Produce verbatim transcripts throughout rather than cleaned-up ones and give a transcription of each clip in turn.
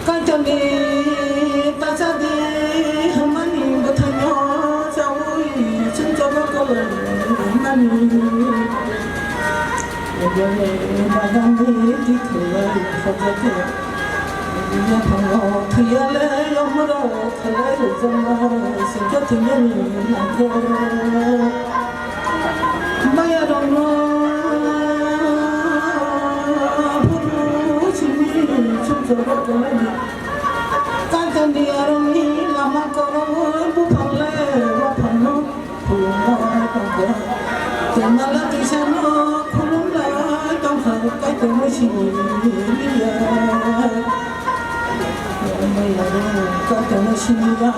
Kaitorni tasadi hwnmani bwthaino chaui chwngsago kwlwng mani. Eboni bagani tikhwlai khojak khe, bini yaphango thwiyale yomorok khlai rwjakma singkhe thwiyani nangkhe. Mayarokno phuru simi sumsok rok tonglaini. Kaitorni aroni lama korogo buphang le waphangno khulumlai tongkha. Tei mala twisano khulumlai tongkha, Kaitorno simi liya. Kaitorno simi liya.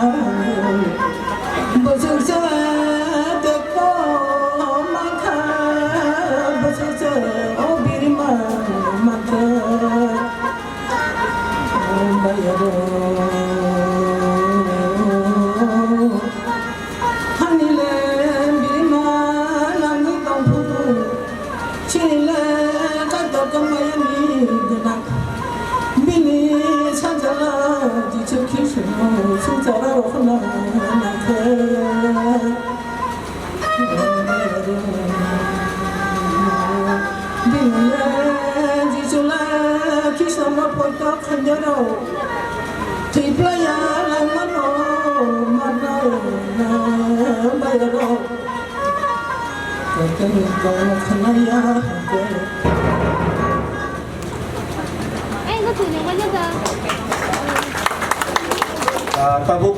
Bwswk se tekto mankha, bwswk se o birma mankha. Bayaro. Hanile birma nangwi tongphuru, chinile Kaitor tongmayani gwnang. Bini sajla Jisu Khristo sujaro khna nangkhe. Bini Jisu le Khristo no poito khainai rok. Thwiplaiya langmano marnai bayarok. Kaitorni kok khnaiya hwnkhe. Ah, tabuk,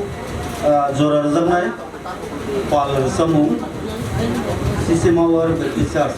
ah, jora rwjaknai. Pal rwchapmung, Sisi Mawar Baptist Church.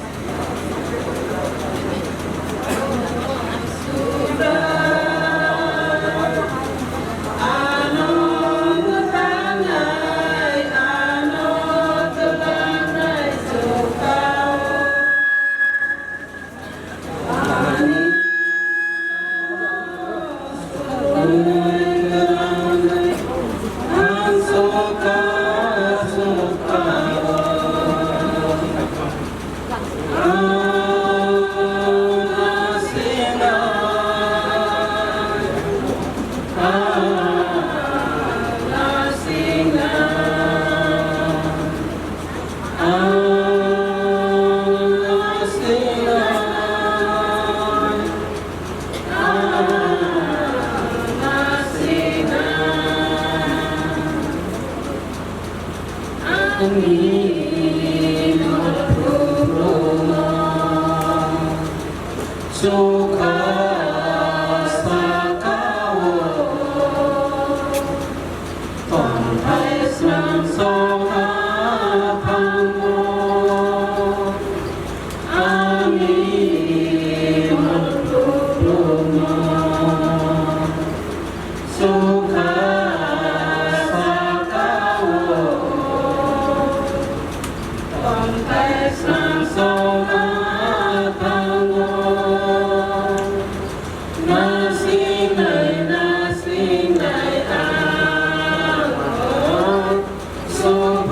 Sukha sakao. Tongthai srang songha phango, ani mukhulungno sukha sakao. Tongthai srang songha phango. Nasinai, nasinai ang, song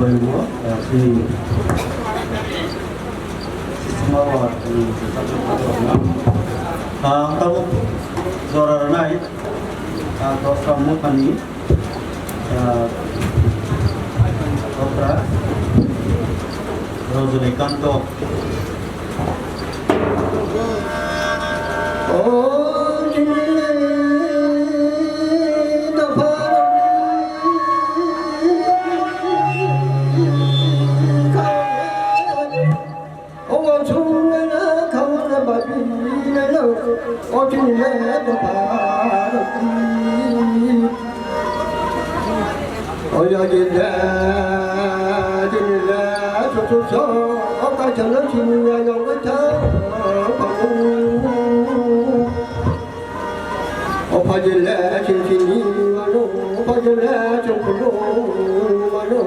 Ang tabuk jora rwnai, ah, dosra muthani, ah, dosra Rajanikanto. O phajile chwng chini mano, o phajile chwng phuru mano,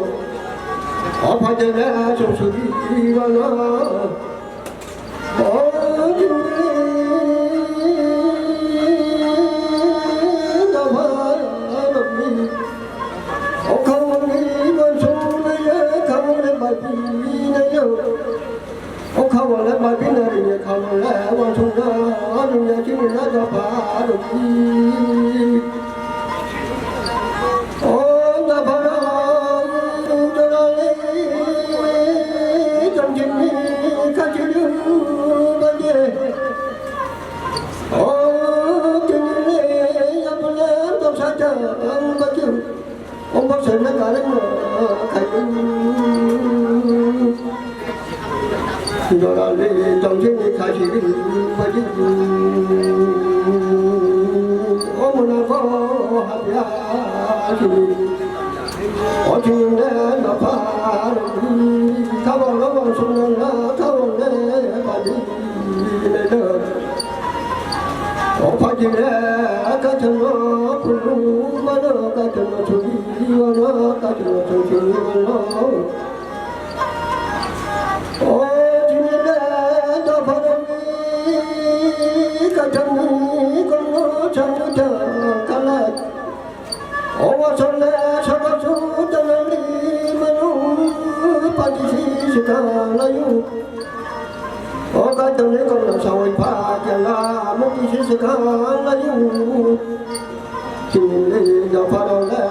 o phajile chwng suri mano. O jingri jabha rokni, o khawangni mansuknai, khawangni baibinai. O khawale babi nari ye khawale wansukna dunya chini na dapha rukhi. O dapha rukhi dorale chongjini khachiru baje. O kinile yapale dapsa jang baje. Omo sene kareng ma khayu. Dorale tongchini khasi baji. Omo na ko hapya chini. O chini ne na par. Kabo lo sunu na kabo ne baji. O phajile kachano kulu mano kachano chuli mano kachano chuli mano. O jinile dopharani kachani kono changta kala. O wasole sokosu dalali manu pajisi sikalayu. O kaitangni kongna sawai pha kela mukti si sikalayu. Chini dopharole.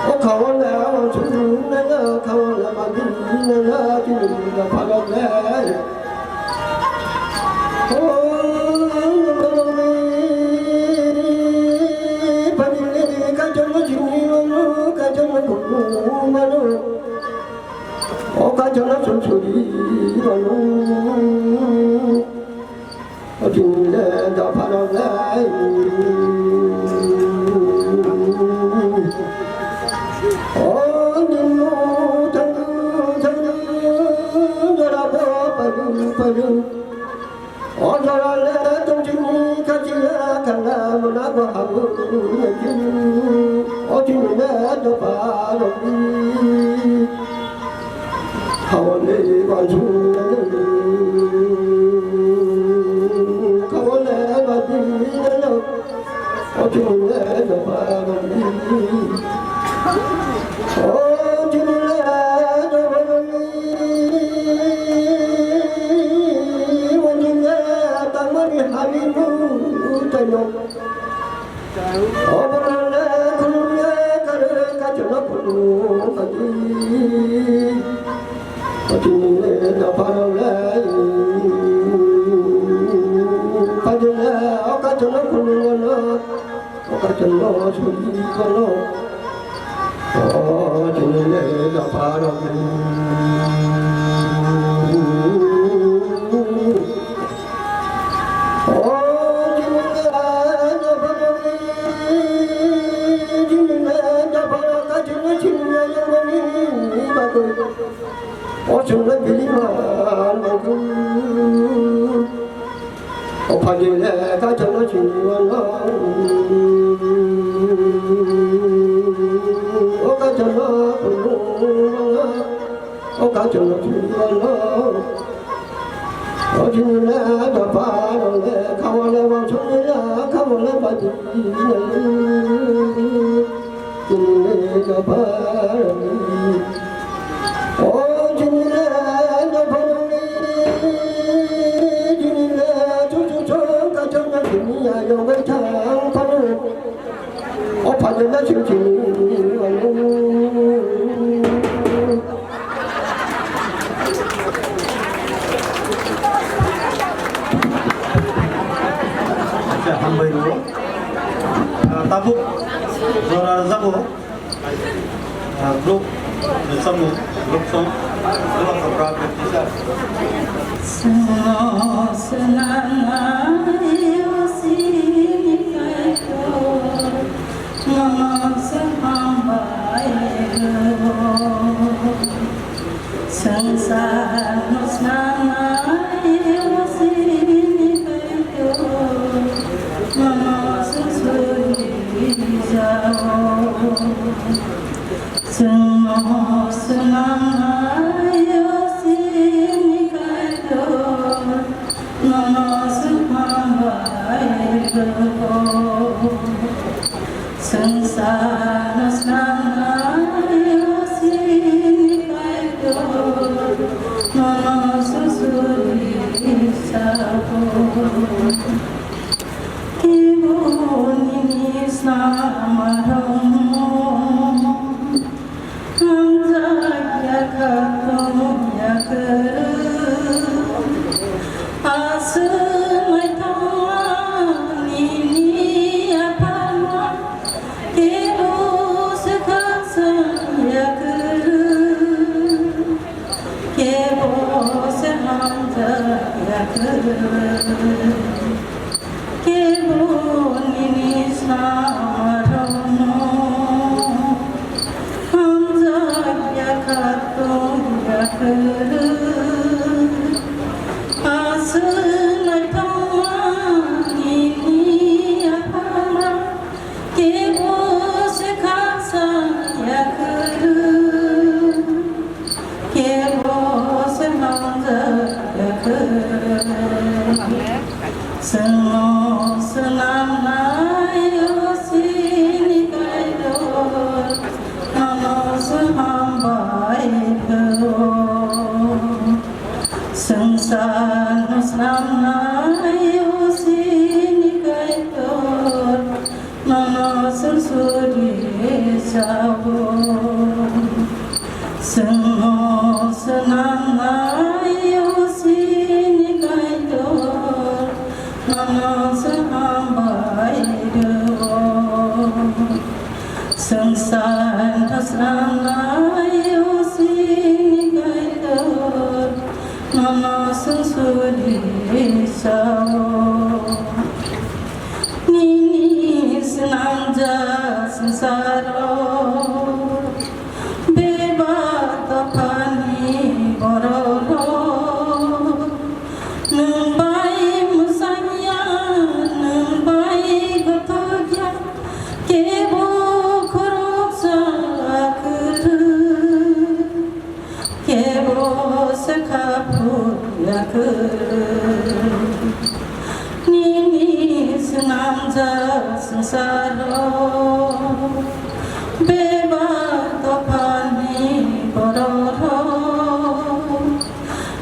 O khawale wansuknai na khawale baginai na chini dopharole. O jorale tongchini kachiya kala mona go habu nyakiru. O chini ne dopharoni. Hawani bansu nyakiru. Hawani badi nyakiru. O chini ne dopharoni. O chini ne dopharoni. O chini ne tangmani halimu tayo. O borane khulumya kare kachana khulumadi. O chini ne dopharole. Pajile o kachana khulumana. O kachana suli kono. O chini ne dopharole. O chini ne dopharole. Chini ne dophar kachana chini ne yamani bagoi. O chini ne biliman bagoi. O phajile kachana chini wano. O kachana punu wano. O kachana chini wano. O phainaima chwng chwng. Acha, hambai rwo. Ah, tabuk jora rwjago. Ah, group rwchapmung, group song. Group song. Swngo swnamnai o sini Kaitor. Nono se hambai rwo. Swngcharno snamnai o sini Kaitor, nono swngchar rijao. Chwngno swnamnai o sini Kaitor, nono swngcharno hambai rwo. Swngcharno snamnai o sini Kaitor, nono swngchar rijao. Kebo nini snammarokno hamjakya kha tongya kwrwi. Aswk naithokma nini yapharma, kebo se khakchangya kwrwi, kebo se hamjakya kwrwi. Kebo nini snammarokno hamjakya kha tongya kwrwi. Aswk naithokma nini yapharma, kebo se khakchangya kwrwi. Kebo se hamjakya kwrwi. Chwngno swnamnai o sini Kaitor, nono se hambai rwo. Swngcharno snamnai o sini Kaitor, nono swngchar rijao. Chwngno swnamnai o sini Kaitor, nono se hambai rwo. Swngcharno snamnai o sini Kaitor, nono swngchar rijao. Nini swnamjak swngcharo bebak dophani bororok nwng bai mwsangya, nwng bai gothokya, kebo khoroksa kwrwi. Kebo se kha phurya kwrwi. Nini swnamjak swngcharo bebak dophani bororok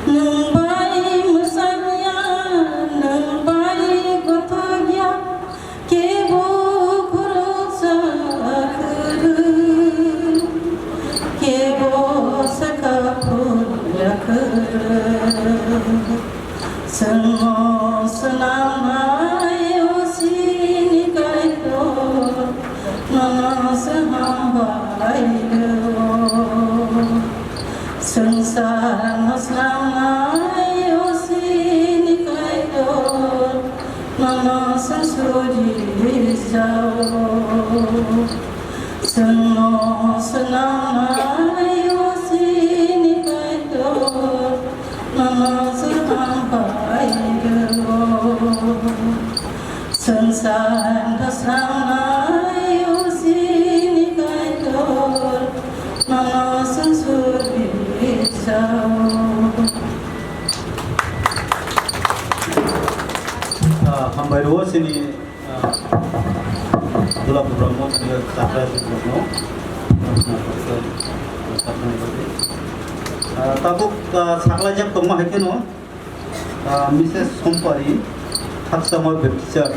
nwng bai mwsangya, nwng bai gothokya, kebo khoroksa kwrwi, kebo se kha phurya kwrwi. Chwngno swnamnai o sini Kaitor, nono se hambai rwo. Swngcharno swnamnai o sini Kaitor, nono swngchar rijao. Chwngno swnamnai o sini Kaitor, nono se hambai rwo. Swngcharno swnamnai o sini Kaitor, nono swngchar rijao. Hambai rwo chini, ah, Dula Bubra Mothani Chakra Bubra no. Ah, tabuk, ah, saklai jak tongma hai kheno, ah, Missus Sompari, Khakchangma Baptist Church.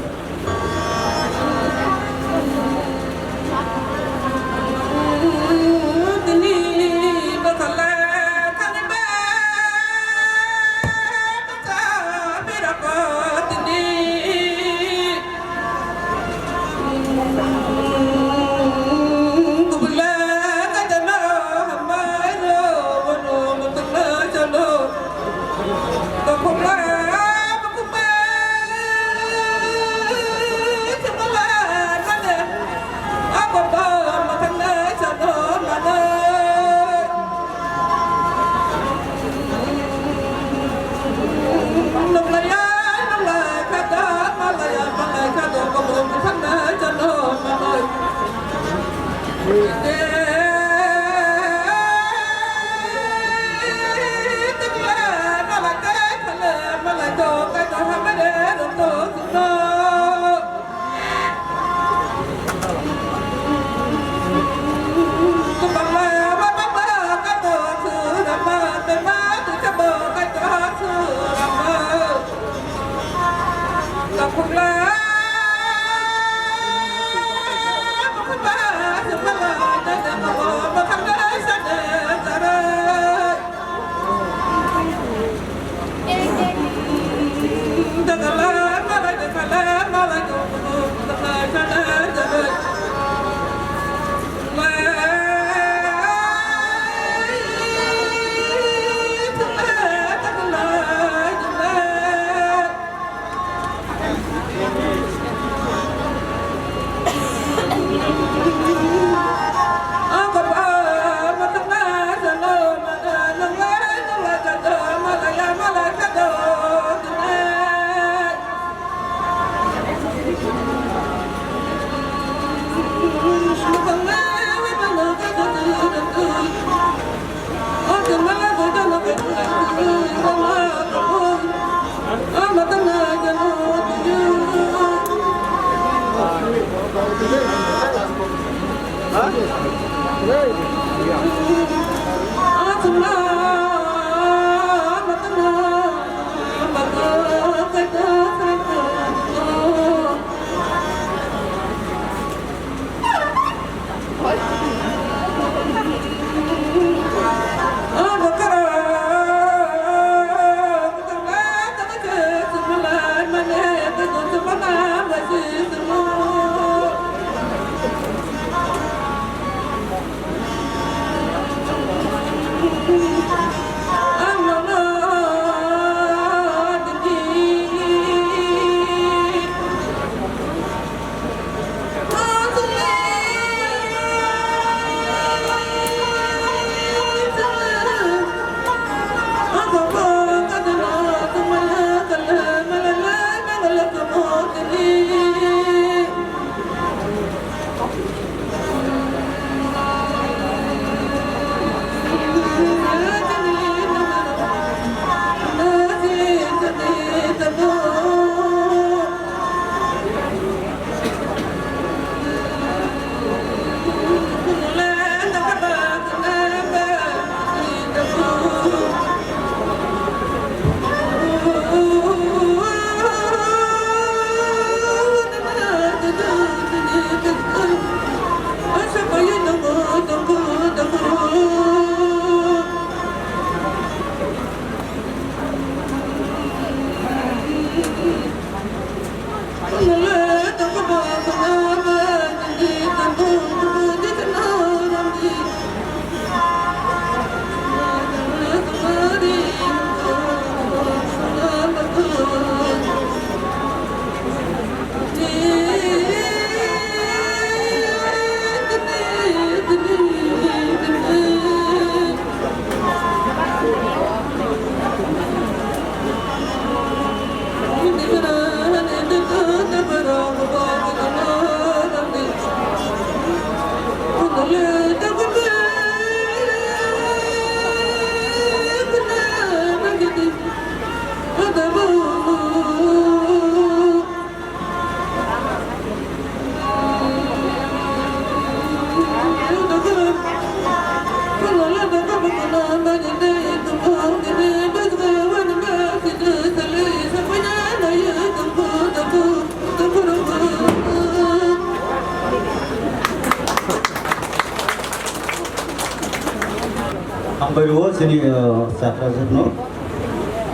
Chini, uh, chakrajakno,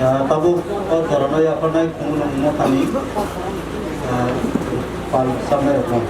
uh, tabuk o jorano yapharnai Khumulwng Mothani, uh, pal samnairokno.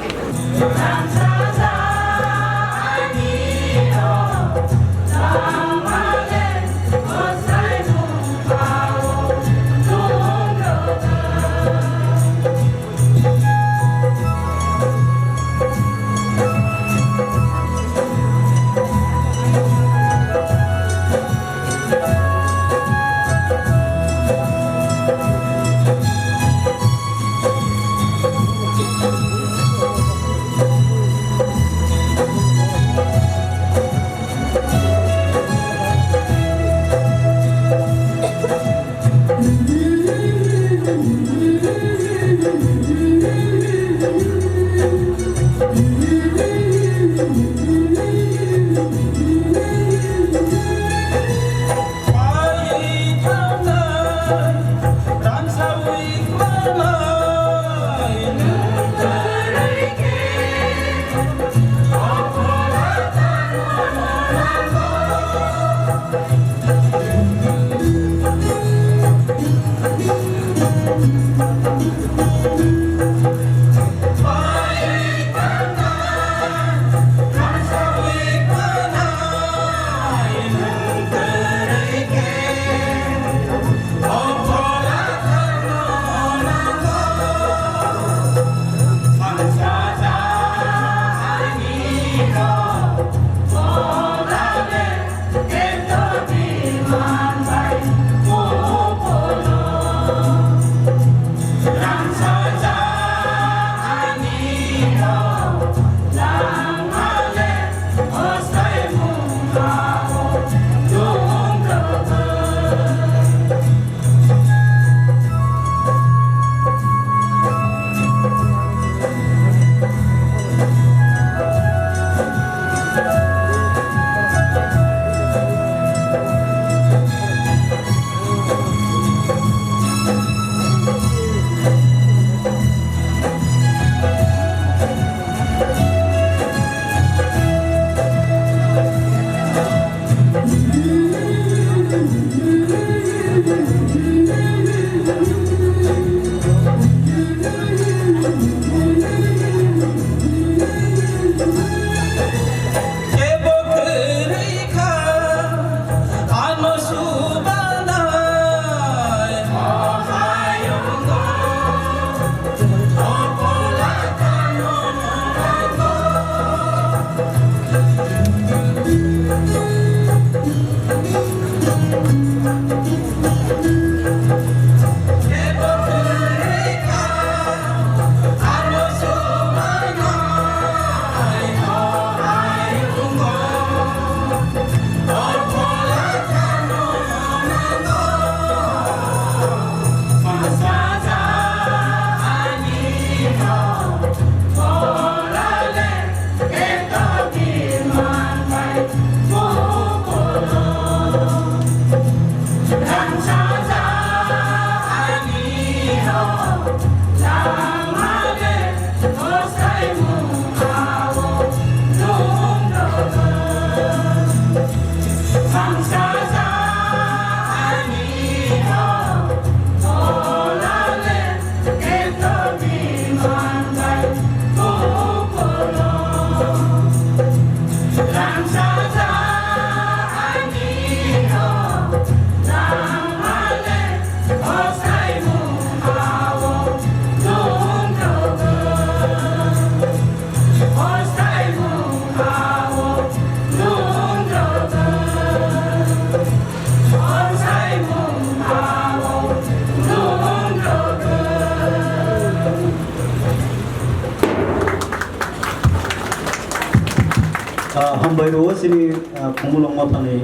Ah, hambai rwo chini, ah, Khumulwng Mothani,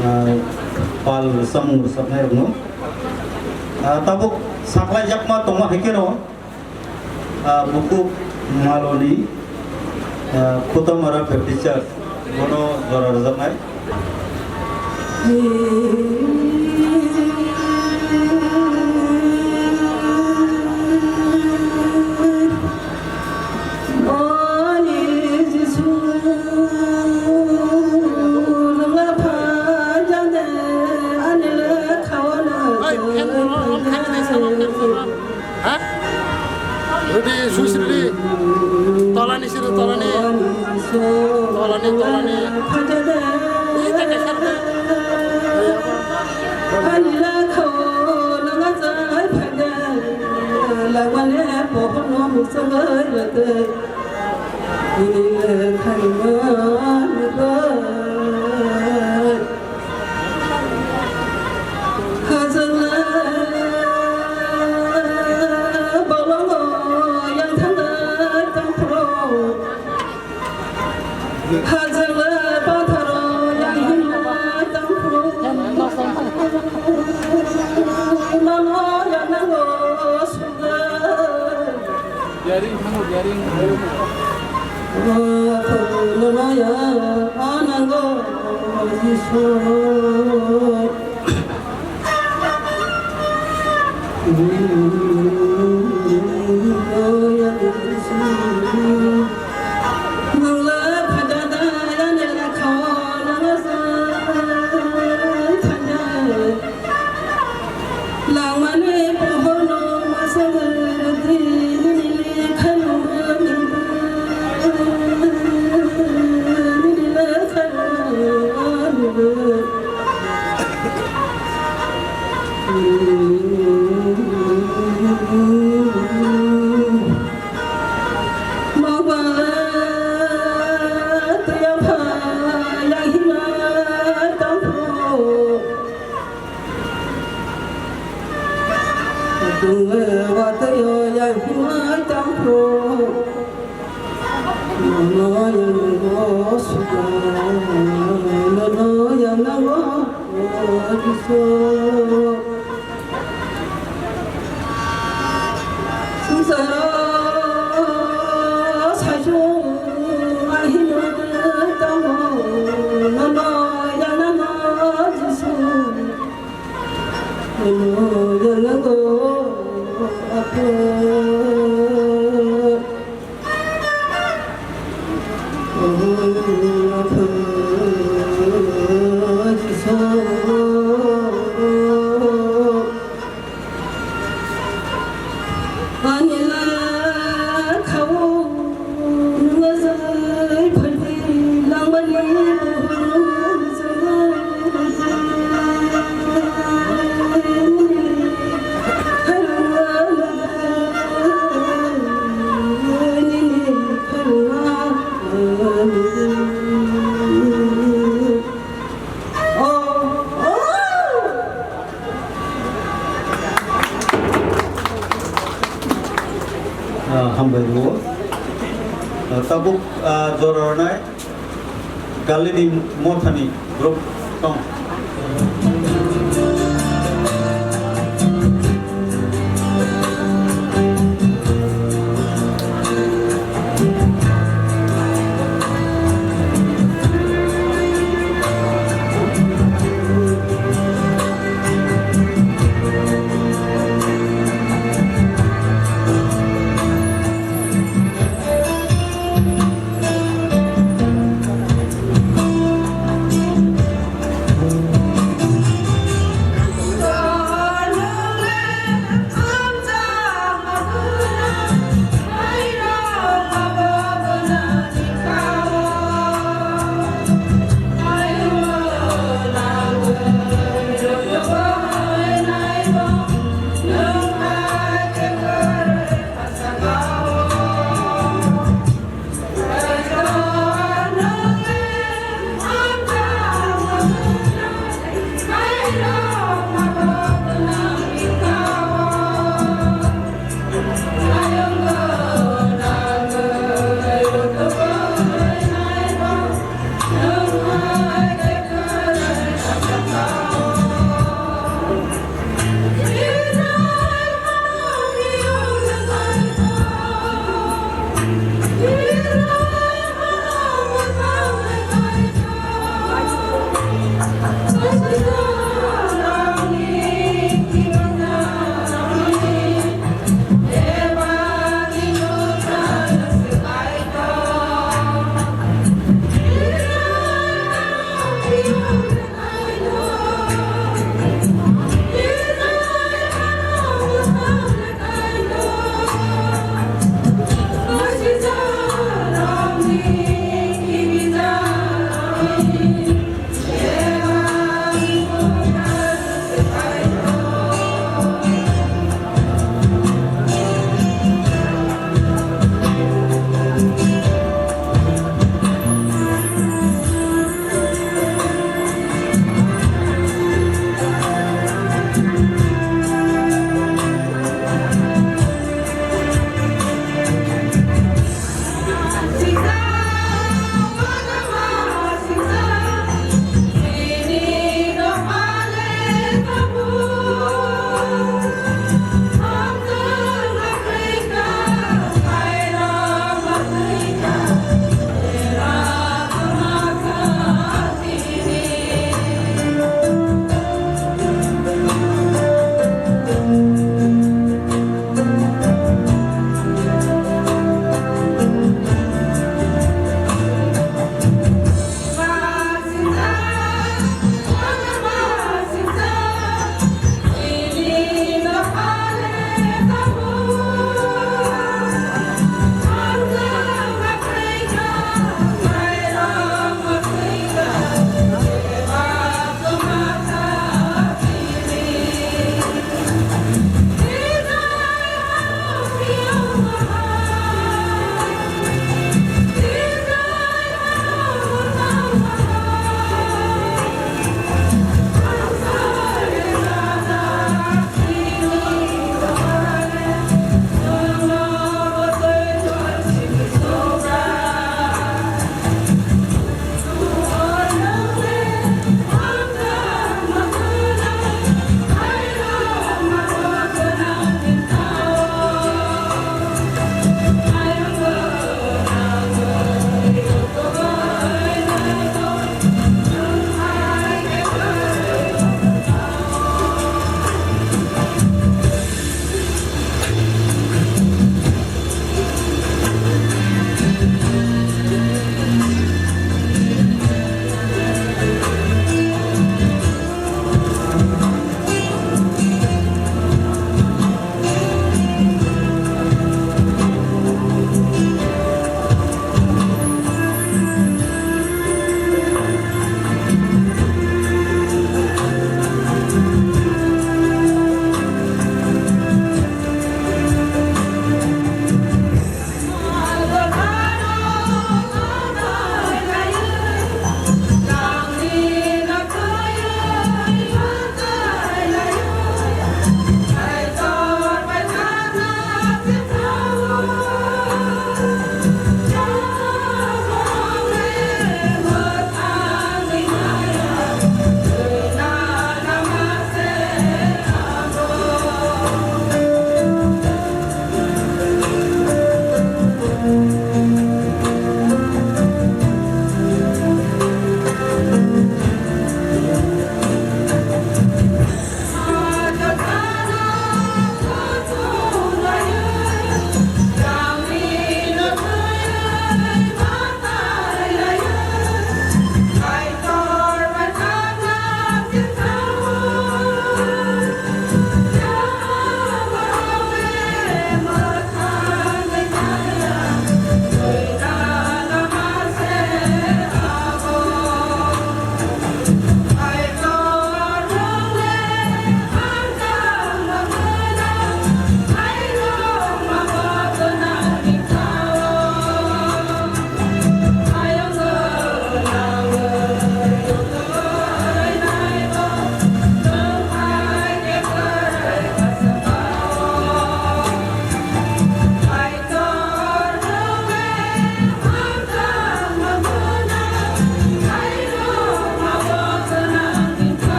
ah, pal samung rwchapnairokno. Ah, tabuk saklaijakma tongma hai kheno, ah, bukhuk maloni, ah, Kutamara Baptist Church, bono jora rwjaknai. Ha? Ready, switch ready. Tolani sir, tolani. Tolani, tolani. Ah, hambai rwo. Ah, tabuk, ah, jora rwnai Kalini Mothani group tong.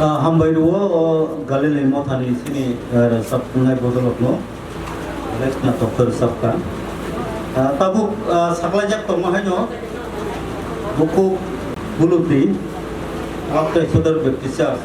Ah, hambai rwo o Galilei mothani sini, eh, rwchapnai bodolokno. Rwchapna tokto rwchapkha. Ah, tabuk, ah, saklaijak tongma haino Mukuk Buluti, Aklai Sodor Baptist Church.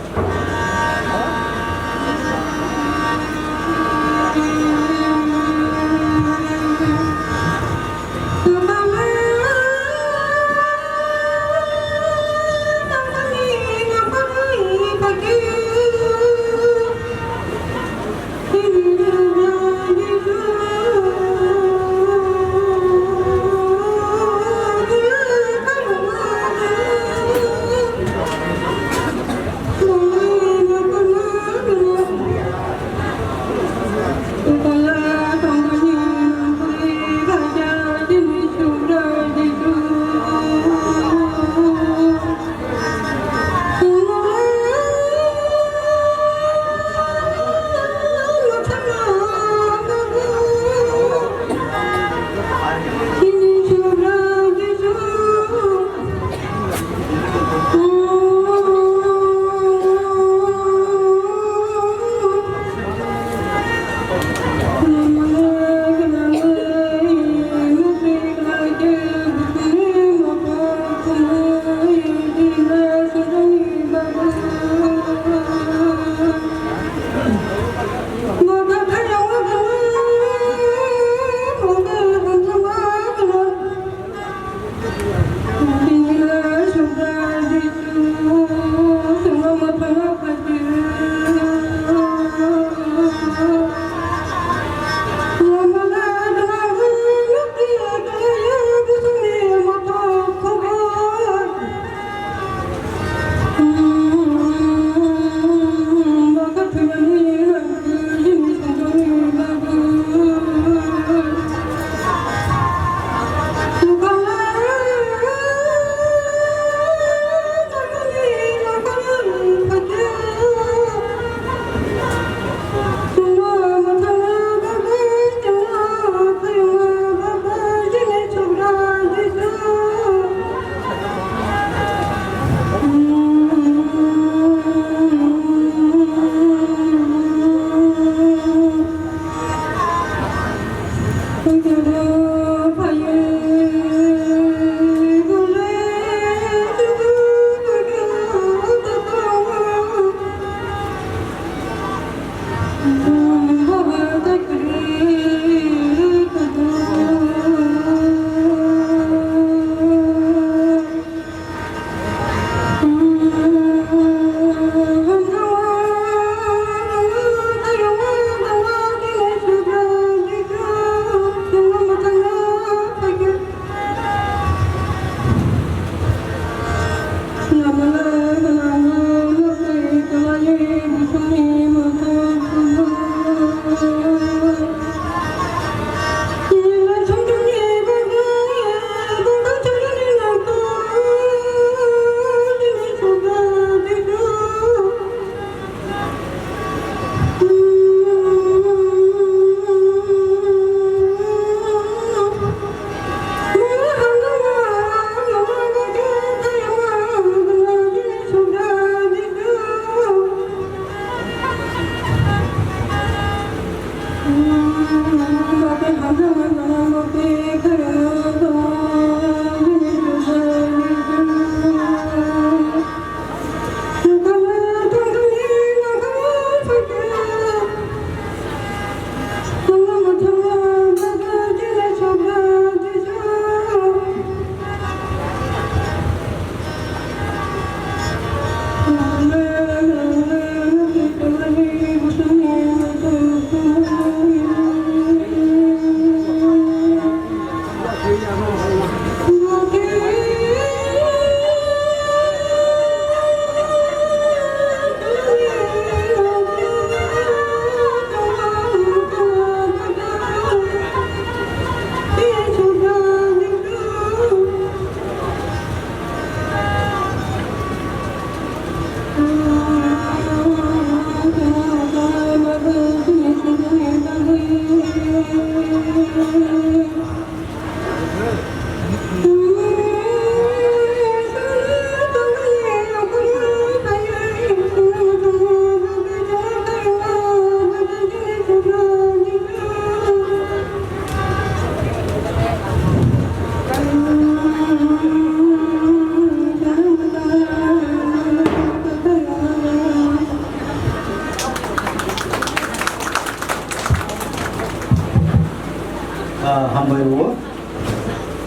Hambai rwo,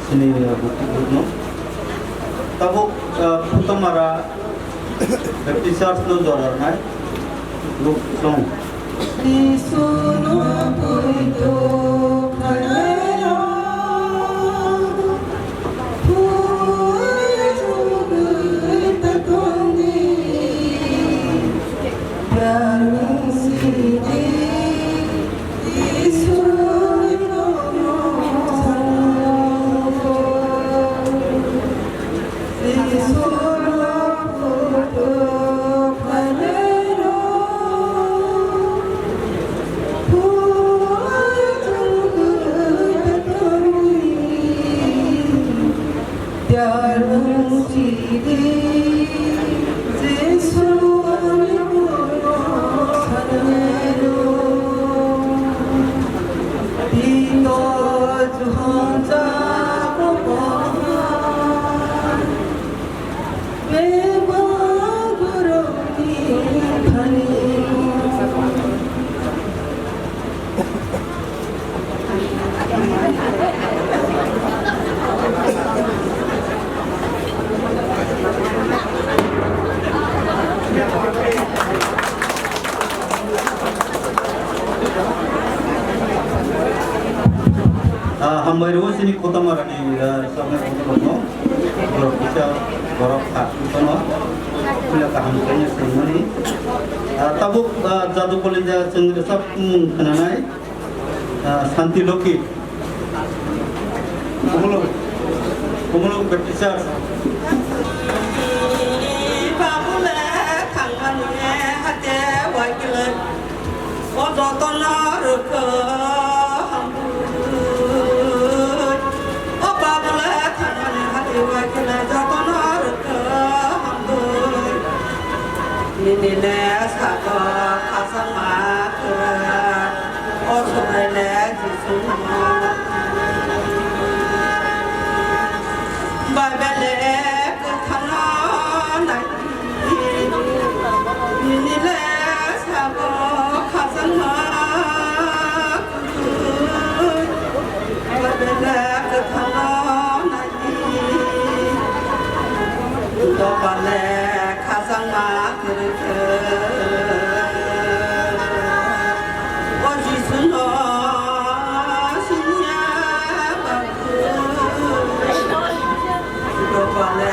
chini, uh, buktui no. Tabuk, uh, Phutamara Baptist Church no jora rwnai ruk song. Ah, hambai rwo chini Kotamarani, ah, sabni kotorokno. Borok kisa, borok kha, kono. Pila kaham khaina sengmani. Ah, tabuk, ah, Jadu Kolija chwng rwchapmung khwnanai. Ah, Santi Loki. Kumulung, Kumulung Baptist Church. Babule thangmani hate waikile, o jotono rwkha hambu. O babule thangmani hate waikile, jotono rwkha hambu. Nini le sabo khasama kura, o Subraile Jisu no. Bible le kwthangno nai, nini le sabo khasama kura, Bible le kwthangno nai. Dopale khasangma kwrwikhe, o Jisuno siniya bakhu. Dopale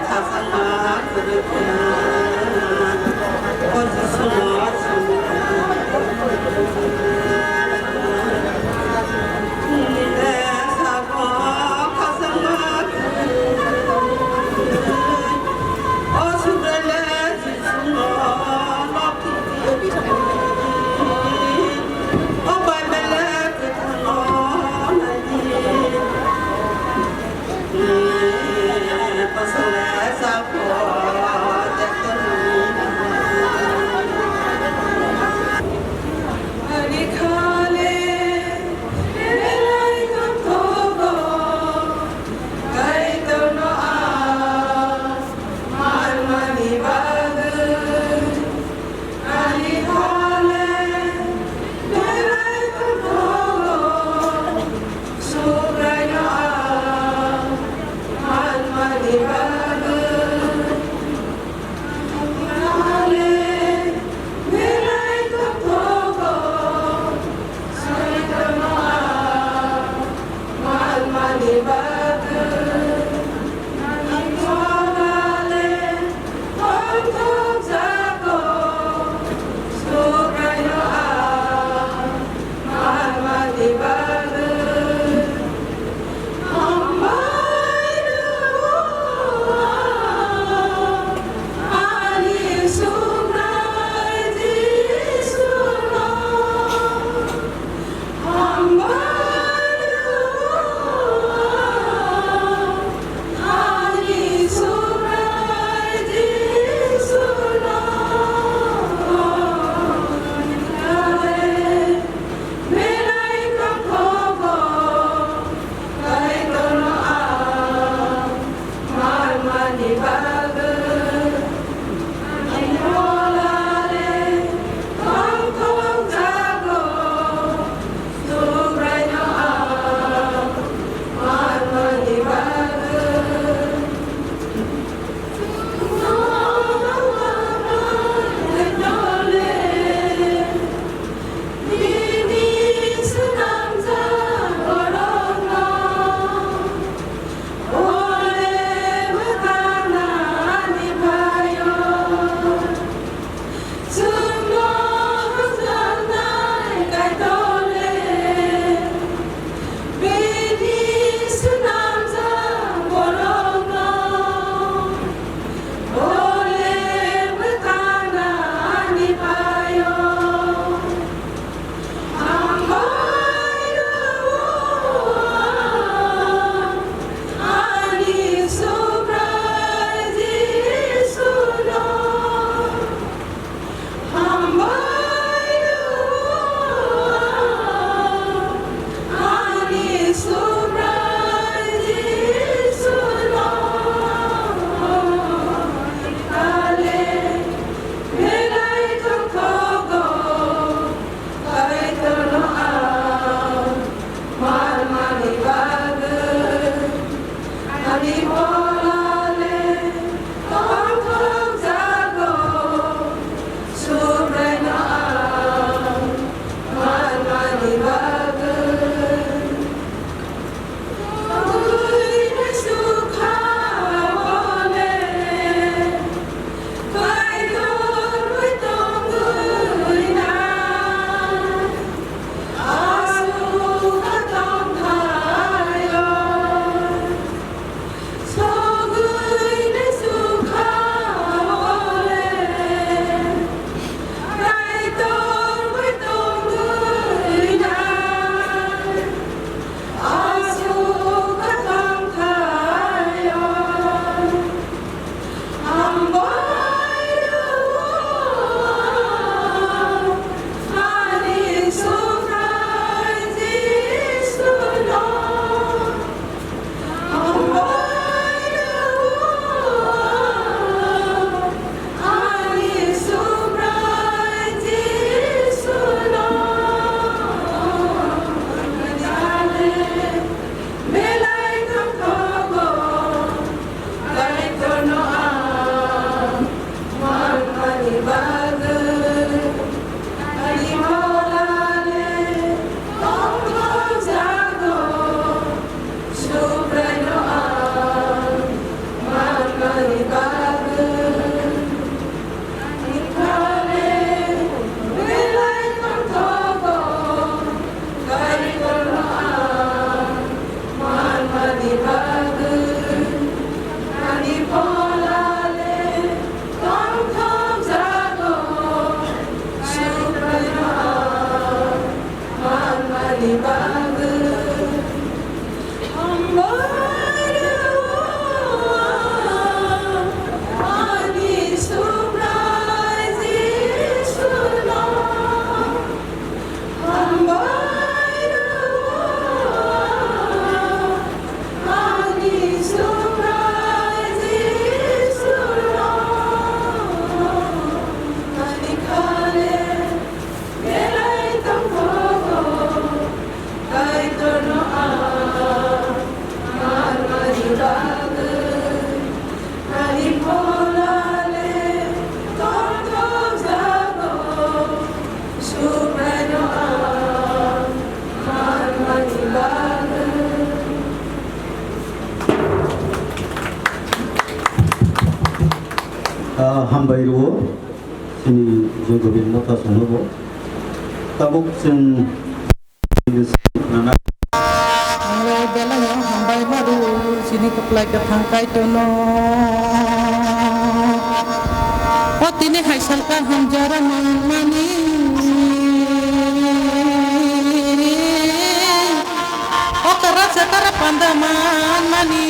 khasangma kwrwikhe, o Jisuno siniya bakhu. Rwo, chini Joy Govind Motha songnogo. Tabuk chwng Ang belai no hambai madu, chini kwplai kwthang Kaitorno. O tini hai salka hamjara manmani. O kara se kara panda manmani.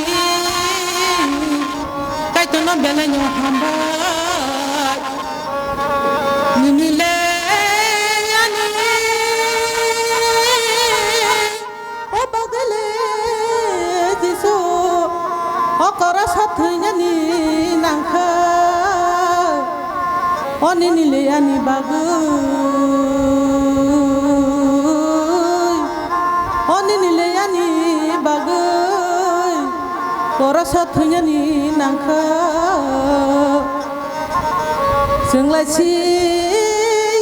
Kaitorno belai no hambai. Nini le ani o bagwi le Jisu o korosa thwinani nangkha. O nini le ani bagwi, o nini le ani bagwi korosa thwinani nangkha. Chwng lai si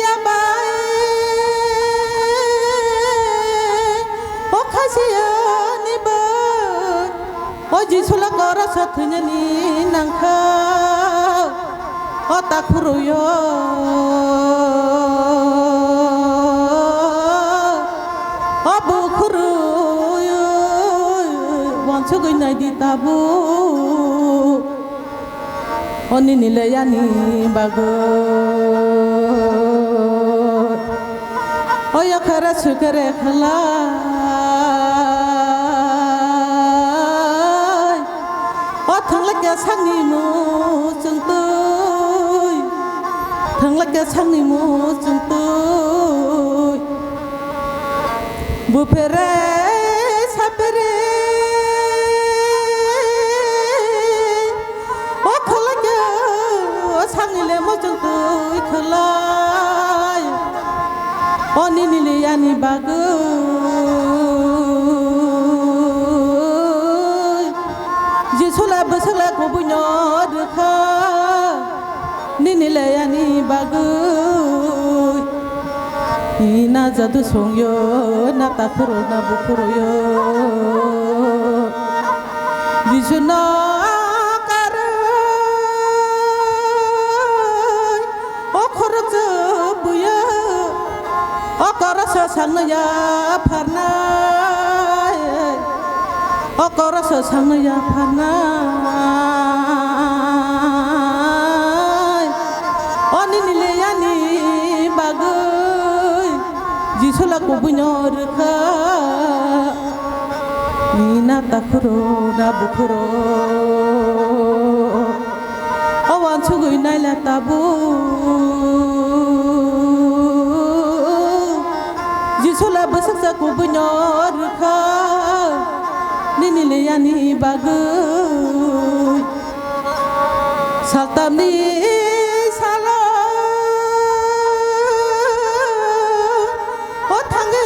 ya bai, o kha si ya ni bai, o Jisu le korosa thwinani nangkha, o ta khurui o, o bu khurui o, wansugwi nai di tabuk. O nini le ani bagwi. O yakhara sukare khalai. O thangla kya sangni mu chwng twi. Thangla kya sangni mu chwng twi. Buphere sapere o kholakya o sangni le mochwng twi khwlai. O nini le ani bagwi Jisu le bwswk le kubui no rwkha. Nini le ani bagwi ina jadu songyo, na takhuro na bukhuro yo. Jisu no karwi o khoroksa buya, o korosa sangno ya pharnai. O korosa sangno ya pharnai. O nini le ani bagwi Jisu le kubui no rwkha. Ni na takhuro na bukhuro. O wansugwi naila tabuk. Jisu le bwsaksa kubui no rwkha. Nini le ani bagwi. Saltamni salo o thangwi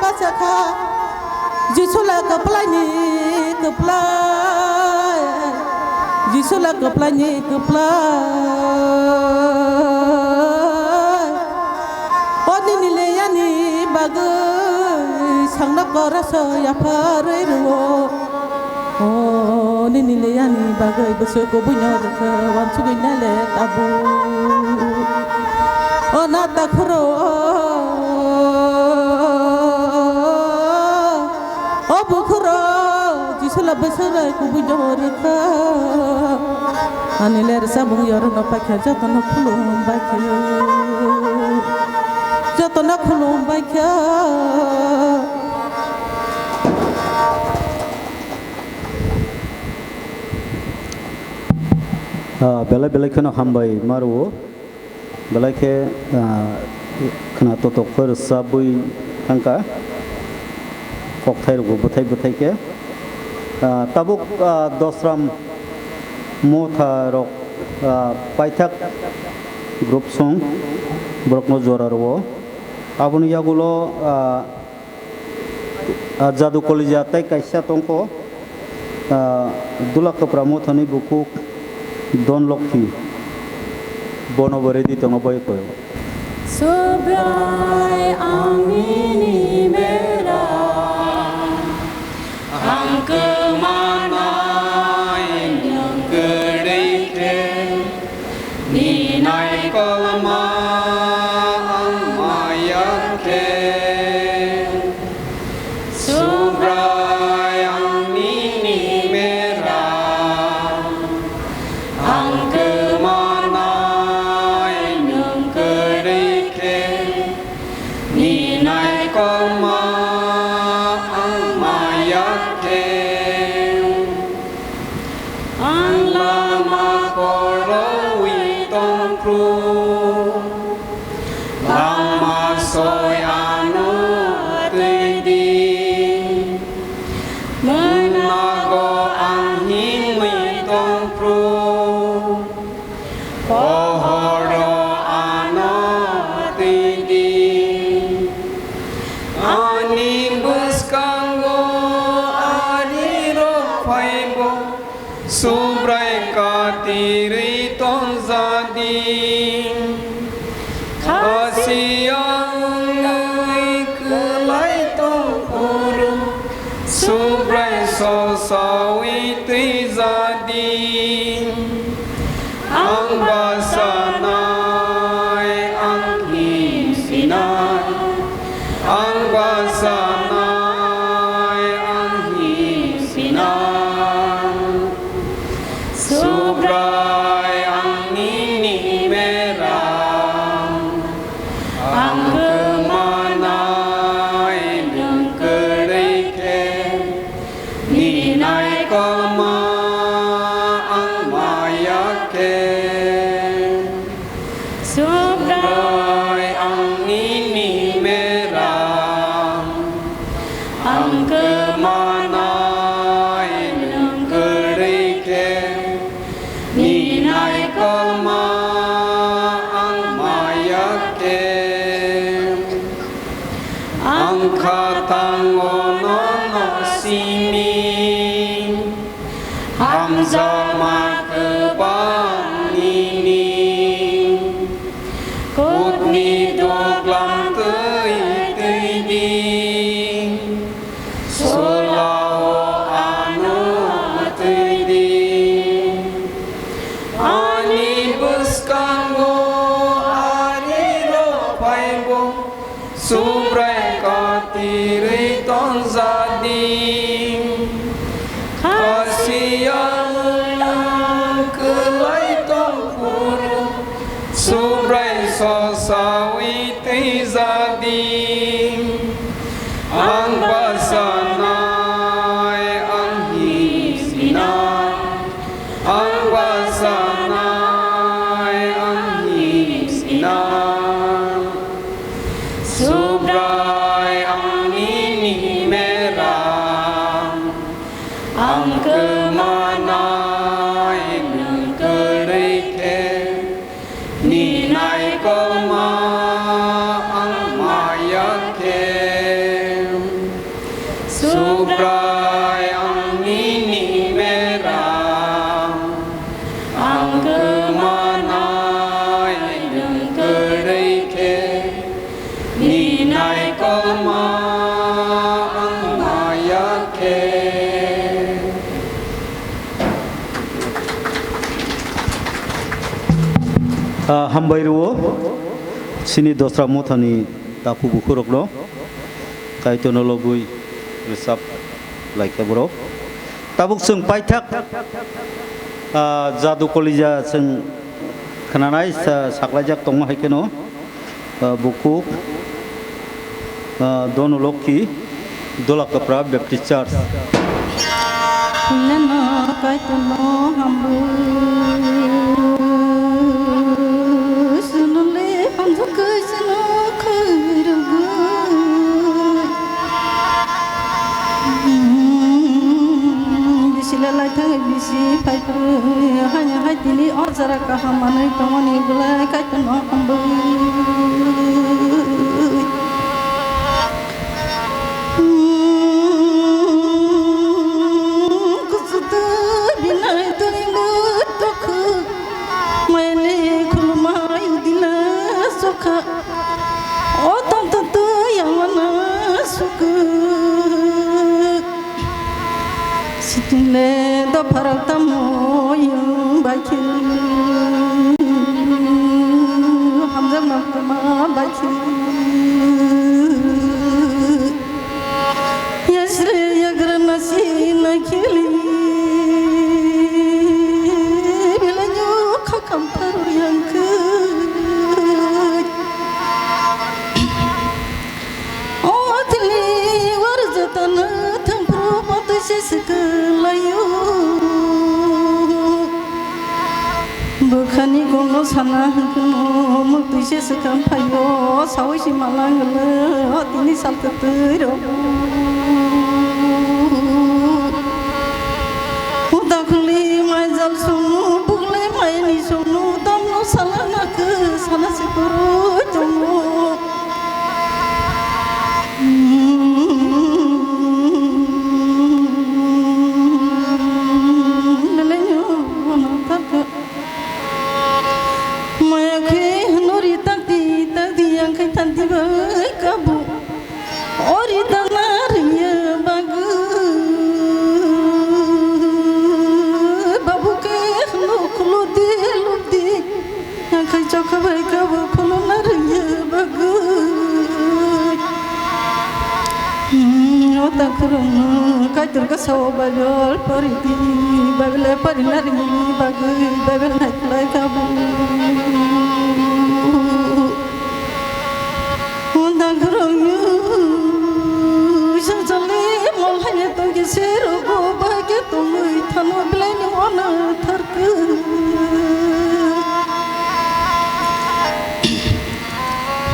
bachakha. Jisu le kwplaini kwplai, Jisu le kwplaini kwplai. O nini le ani bagwi sangno korosa yapharwi rwo. O nini le ani bagwi bwswk kubui no rwkha, wansugwi naile tabuk. O na takhuro, o bukhuro, Jisu le bwswk kubui no rwkha. Ani le rwchapmung yorokno paikha, jotono khulum baikha, jotono khulum baikha. Ah, belai belai kheno hambai ma rwo. Belai khe, ah, khna totok khe rwchabwi thangkha. Kokthai rwgo bwthai bwthai khe. Ah, tabuk, ah, Dosram motha rok, ah, paithak group song borokno jora rwo. Aboni yagulo, ah, Ah, Jadu Kolija tei kaisa tongkho, ah, Dula Kwpra Mothani bukhuk Don Lokhi, bono bo ready tongo bai koi. Subrai ang nini bera, ang kwmanai nwng kwrwi khe, nini Kolma ang maya khe, Subrai ang nini mera, ang kwmanai nwng kwrwi khe, ninai kolma ang maya khe. Ang lama korowi tongphru, lama soi ano twi di. Mwnago ang himwi tongphru, pohoro ano twi di. Ani bwskango arirok phaibo, Subrai katirwi tongjadi. Khasiya wngwi kwlai tongphuru, Subrai sosawi twijadi. Ang basanai, ang himsinai, ang basanai, ang himsinai. Subrai ang nini mera, ang kwmanai nwng kwrwi khe, ninai kolma ang maya khe. Subrai ang nini mera, ang kwmanai nwng kwrwi khe, ninai kolma ang maya khe. Ang khatango nono simi, hamjakma kwbang nini. Kutni duglam twi twi di, solao ano twi di. Ani bwskango arirok phaibo, Subrai katirwi tongjadi. Khasiya wngwi kwlai tongphuru, Subrai sosawi twijadi. Ang basanai, ang himsinai, ang basanai, ang himsinai. Subrai ang nini mera, ang kwmanai nwng kwrwi khe, ninai kolma ang maya khe. Subrai ang nini mera, ang kwmanai nwng kwrwi khe, ninai kolma ang maya khe. Ah, hambai rwo chini Dosra Mothani takhuk bukhurokno. Kaitorno lobwi rwchap laikha borok. Tabuk chwng paithak, ah, Jadu Kolija chwng khwnanai sa-, saklaijak tongma hai kheno, ah, bukhuk, ah, Donu Lokhi, Dola Kapra Baptist Church. Nana Kaitorno hambai. Sunule hamjakhe sino khairogwi. Bisi le laithai bisi phaiphuru, haini hai tini o jora kaham manwi tongmani belai Kaitorno hambai. Kuchuta binai tongwi tokha, maile khulumai udila sokha. O tong tong twi yangmana sukha. Sitingle dopharok tamo yung bai khe. Mukti se swkang phaio, sawi si malanglo, tini sal kwtwi rok. Huda khuli mai jal sunu, bugle mai ni sunu, tamno sala nakhe, sana se kuru tongo. Lele nyo, ono tarka. Maya khe nori takti takti yang khai tanti bai kabu. Ori tana ringya bagu. Babu khe no khuludi ludi. Yang khai chokha bai kabu khuluna ringya bagu. Hmm, o ta khurung, Kaitor ka sao Bible pori di, Bible pori na ringni bagwi, Bible nai khlai ka bu. O ta khurung, sa chali mol hai ne tong ke se ro go ba ke tong wi thano belai ni o na thar ke.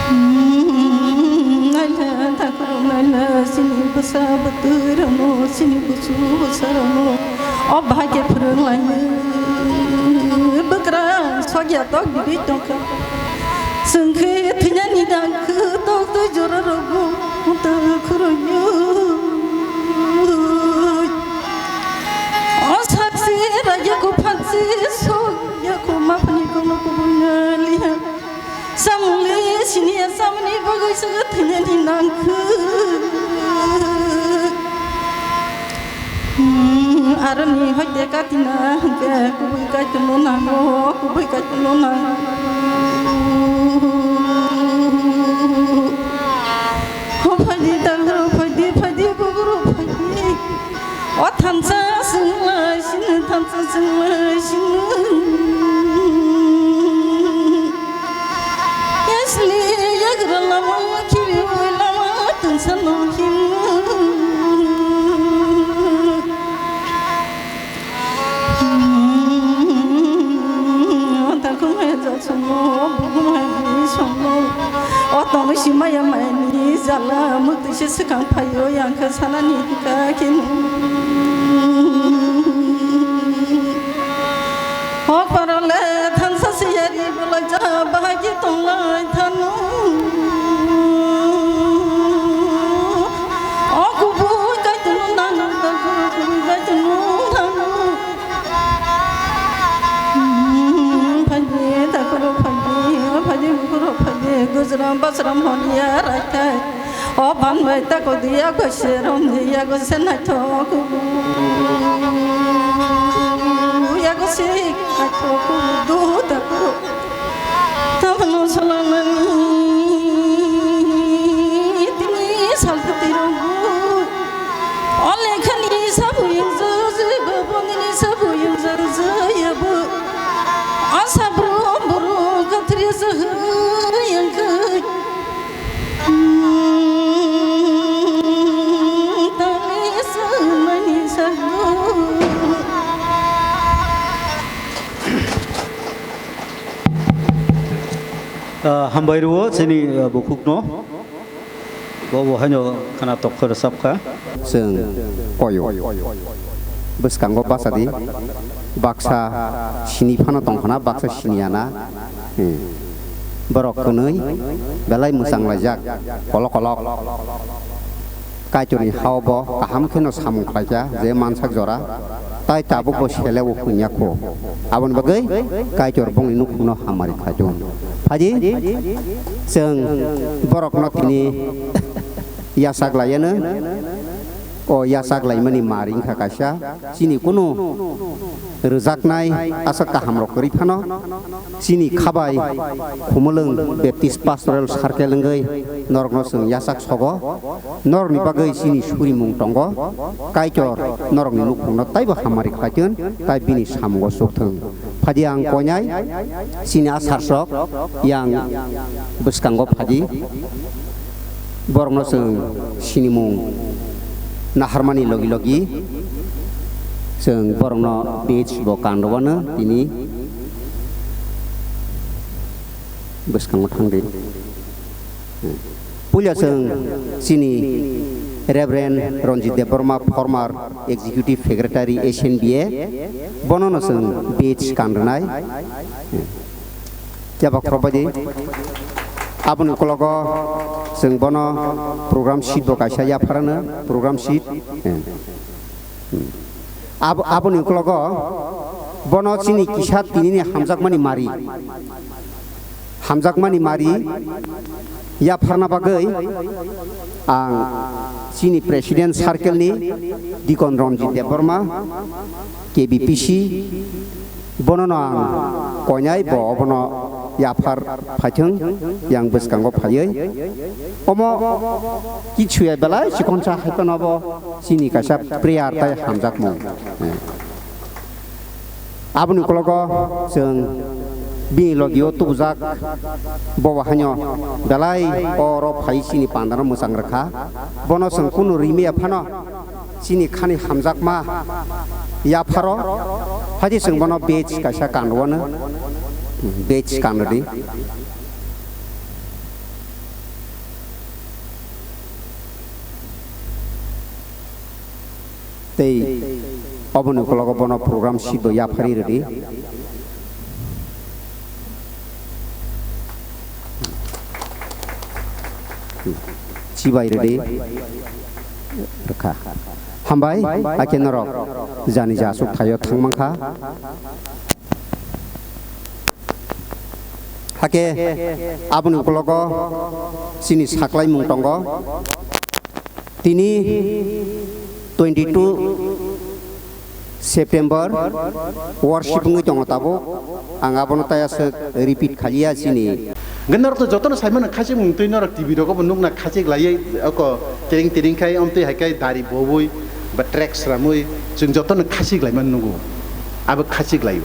Hmm, naila, takro naila, sini bwsa bwtwi rano, sini busu bwsa rano. O bahai khe phwrwng lai. Bwkrang sogya tok bibik tongkha. Chwng khe thwinani dang khe tok twi jora rogo. Takro yo. O sakse ragya ko phakse sogya ko mapni kono kubuna liya. Samung le siniya samani bagwi se thwinani nangkhe. Hmm, aroni hoite katina hwnkhe kubui kaitungno nango, kubui kaitungno nango. Ho phaidi, dagro phaidi, phaidi, bugro phaidi. O thansa swnglai sino, thansa swnglai sino. Yasli yagra lama, khibi lama, thansa no hino. Takhumai jal songo, bukhumai ni songo. O tongwi si maya maya ni jala, mukti se swkang phaio, yang khe sanani hika kheno. O parale thansa se yari bolai ja, bahai khe tonglai thano. O kubui kaitungno nang, kubui kaitungno nang. Hmm, phaidi, takro phaidi, o phaidi, bukhro phaidi, gujram basram honiya raitai. O ban bai tako diya go se rom diya go se naithok. Ya go se naithok du takro. Tabno salanani tini salpati rogo. O lekhani sabu yang jajai, baboni sabu yang jajai, ya bo. Asa bro, bro, katri sahai yang kai. Hmm, tani samani sagu. Ah, hambai rwo chini, ah, bukhukno. Bo bo haino khana tokha rwchapkha. Chwng koyo. Bwskango bachadi. Baksa sini phano tongkhana, baksa siniya na. Hmm. Borok kwnwi belai mwchang laijak. Kolok kolok. Kaitorni hao bo kaham kheno samung khlaikha, je mansak jora, tai tabuk bo sele o hunya kho. Aboni bagwi Kaitor bongni nukhungno hamari khlaitong. Phaidi, chwng borokno tini yachak laiano, o yachak laimani mari wngkha kaisa, chini kunu rwjaknai aswk kahamrok kwrwi phano, chini khabai Khumulwng Baptist Pastoral Circle wngwi norokno chwng yachak sogo. Norokni bagwi chini surimung tongo. Kaitor norokni nukhungno taibo hamari khlaitun, tai bini samungo chukthung. Phadi ang koinai chini asarsok yang bwskango phadi. Borokno chwng sinimung naharmani logi logi chwng borokno page bo kandowano tini. Bwskango thangdi. Puila chwng chini Reverend Ranjit Debbarma, former Executive Secretary S N B A, bono no chwng badge kan rwnai. Kebak khorokbaidi. Aboni ukologo chwng bono program sheet bo kaisa yapharano, program sheet. Abo, aboni ukologo bono chini kisa tinini hamjakmani mari, hamjakmani mari yapharna bagwi ang chini President Circle ni Dikon Ranjit Debbarma, K B P C, bono no ang koinai, bo obono yaphar phaithwng, yang bwskango phaiwi. Omo kichu ya belai chikonsa hai phano bo chini kaisa prayer tai hamjakmung. Aboni ukologo chwng bini logio tubujak, bo bo haino belai oro phai chini pandano mwchang rwkha. Bono chwng kunu rimaya phano chini khani hamjakma yapharo, haidi chwng bono badge kaisa kan rwano, badge kan rwdi. Tei oboni ukologo bono program sheet bo yaphari rwdi. Chibai rwdi. Rwkha. Hambai, hakhe norok jani ja aswk thaio thang mankha. Hakhe aboni ukologo chini saklaimung tongo. Tini twenty two September worship wngwi tongo tabuk. Ang abono tei aswk repeat khaliya chini. Hwnkhe norok to jotono saimano khachikmung twi norok T V rogo bo nukna khachik laiwi oko tiring tiring khai omtwi hai khai dari bowui ba track sramwi chwng jotono khachik laimani nugo. Abo khachik laio.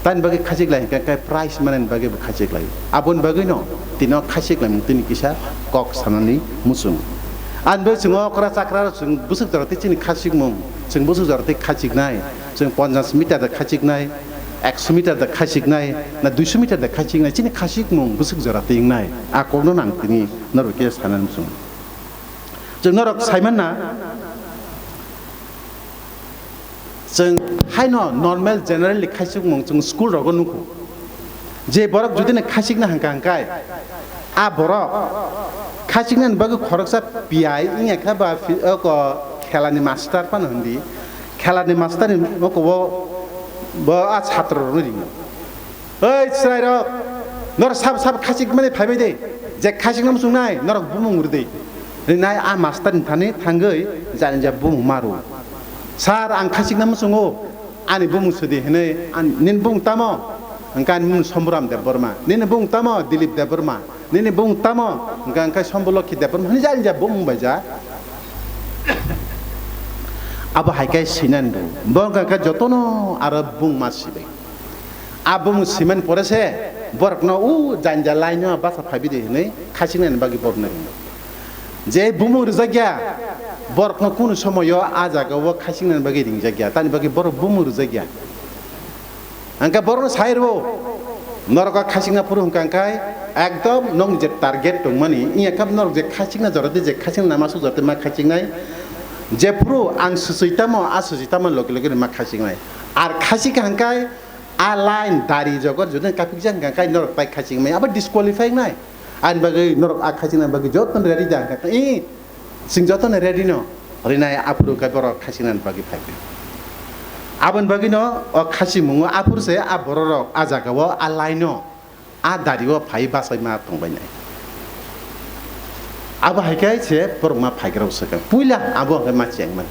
Tamni bagwi khachik lai hwnkhe khe prize manani bagwi bo khachik laio. Aboni bagwino tino khachik laimung tini kisa kok sanani muchung. Ani bagwi chwng okra chakra chwng bwswk jora tei chini khachikmung, chwng bwswk jora tei khachiknai, chwng ponchash meter da khachiknai, ekso meter da khachiknai, na duiso meter da khachiknai, chini khachikmung bwswk jora tei wngnai. A kokno nang tini norok khe sanani muchung. Chwng norok saimanna, chwng haino normal generally khachikmung chwng school rogo nukho. Je borok judino khachikna hwnka hwnkai, a borok khachiknani bagwi khoroksa piyai wngya khe ba phi-, oko khelani master phano hwndi, khelani masterni oko bo, bo a chatrorokno ringo. Oi chwrairok, norok sabo sabo khachikmani phaibai de, je khachikna muchungnai norok bumung rwdi. Rinai a masterni thani thangwi jani ja bumung maru. Sir, ang khachikna muchungo, ani bumung sudi hinwi, an-, nini bumung tamo? Hwnkhe ani bumung Somburam Debbarma. Nini bumung tamo? Dilip Debbarma. Nini bumung tamo? Hwnkhe, hwnkhe Sombolokhi Debbarma hinwi jani ja bumung bai ja. Abo hai khe sinani bo. Bo hwnkhe jotono aro bumung ma sibai. A bumung simani pore se borokno o janja laino basa phaibi de hinwi khachiknani bagwi borokno ringo. Je bumung rwjakya, borokno kunu somoyo a jagao khachiknani bagwi ringjakya, tamni bagwi borok bumung rwjakya. Hwnkhe borokno sai rwo, norok a khachikna phuru hwnkha hwnkhe ekdom nokni je target tongmani, wngya khe norok je khachikna jora tei je khachikna naima aswk jora tei ma khachiknai, jephuru ang swchwi tamo, a swchwi tamo logi logi ma khachiknai. Ar khachikha hwnkhe a line dari jogor jodi kaphikjak hwnkha khe norok tai khachikmai abo disqualify wngnai. Ani bagwi norok a khachikna bagwi jotono ready da hwnkha khe, ee, chwng jotono ready no rinai aphuru khe borok khachiknani bagwi phai khe. Aboni bagwi no o khachimungo aphuru se a bororok a jagao a line o a dario phai bachai ma tongbainai. Abo hai khe se borok ma phaigrao swkang. Puila abo hwnkhe ma chengmani.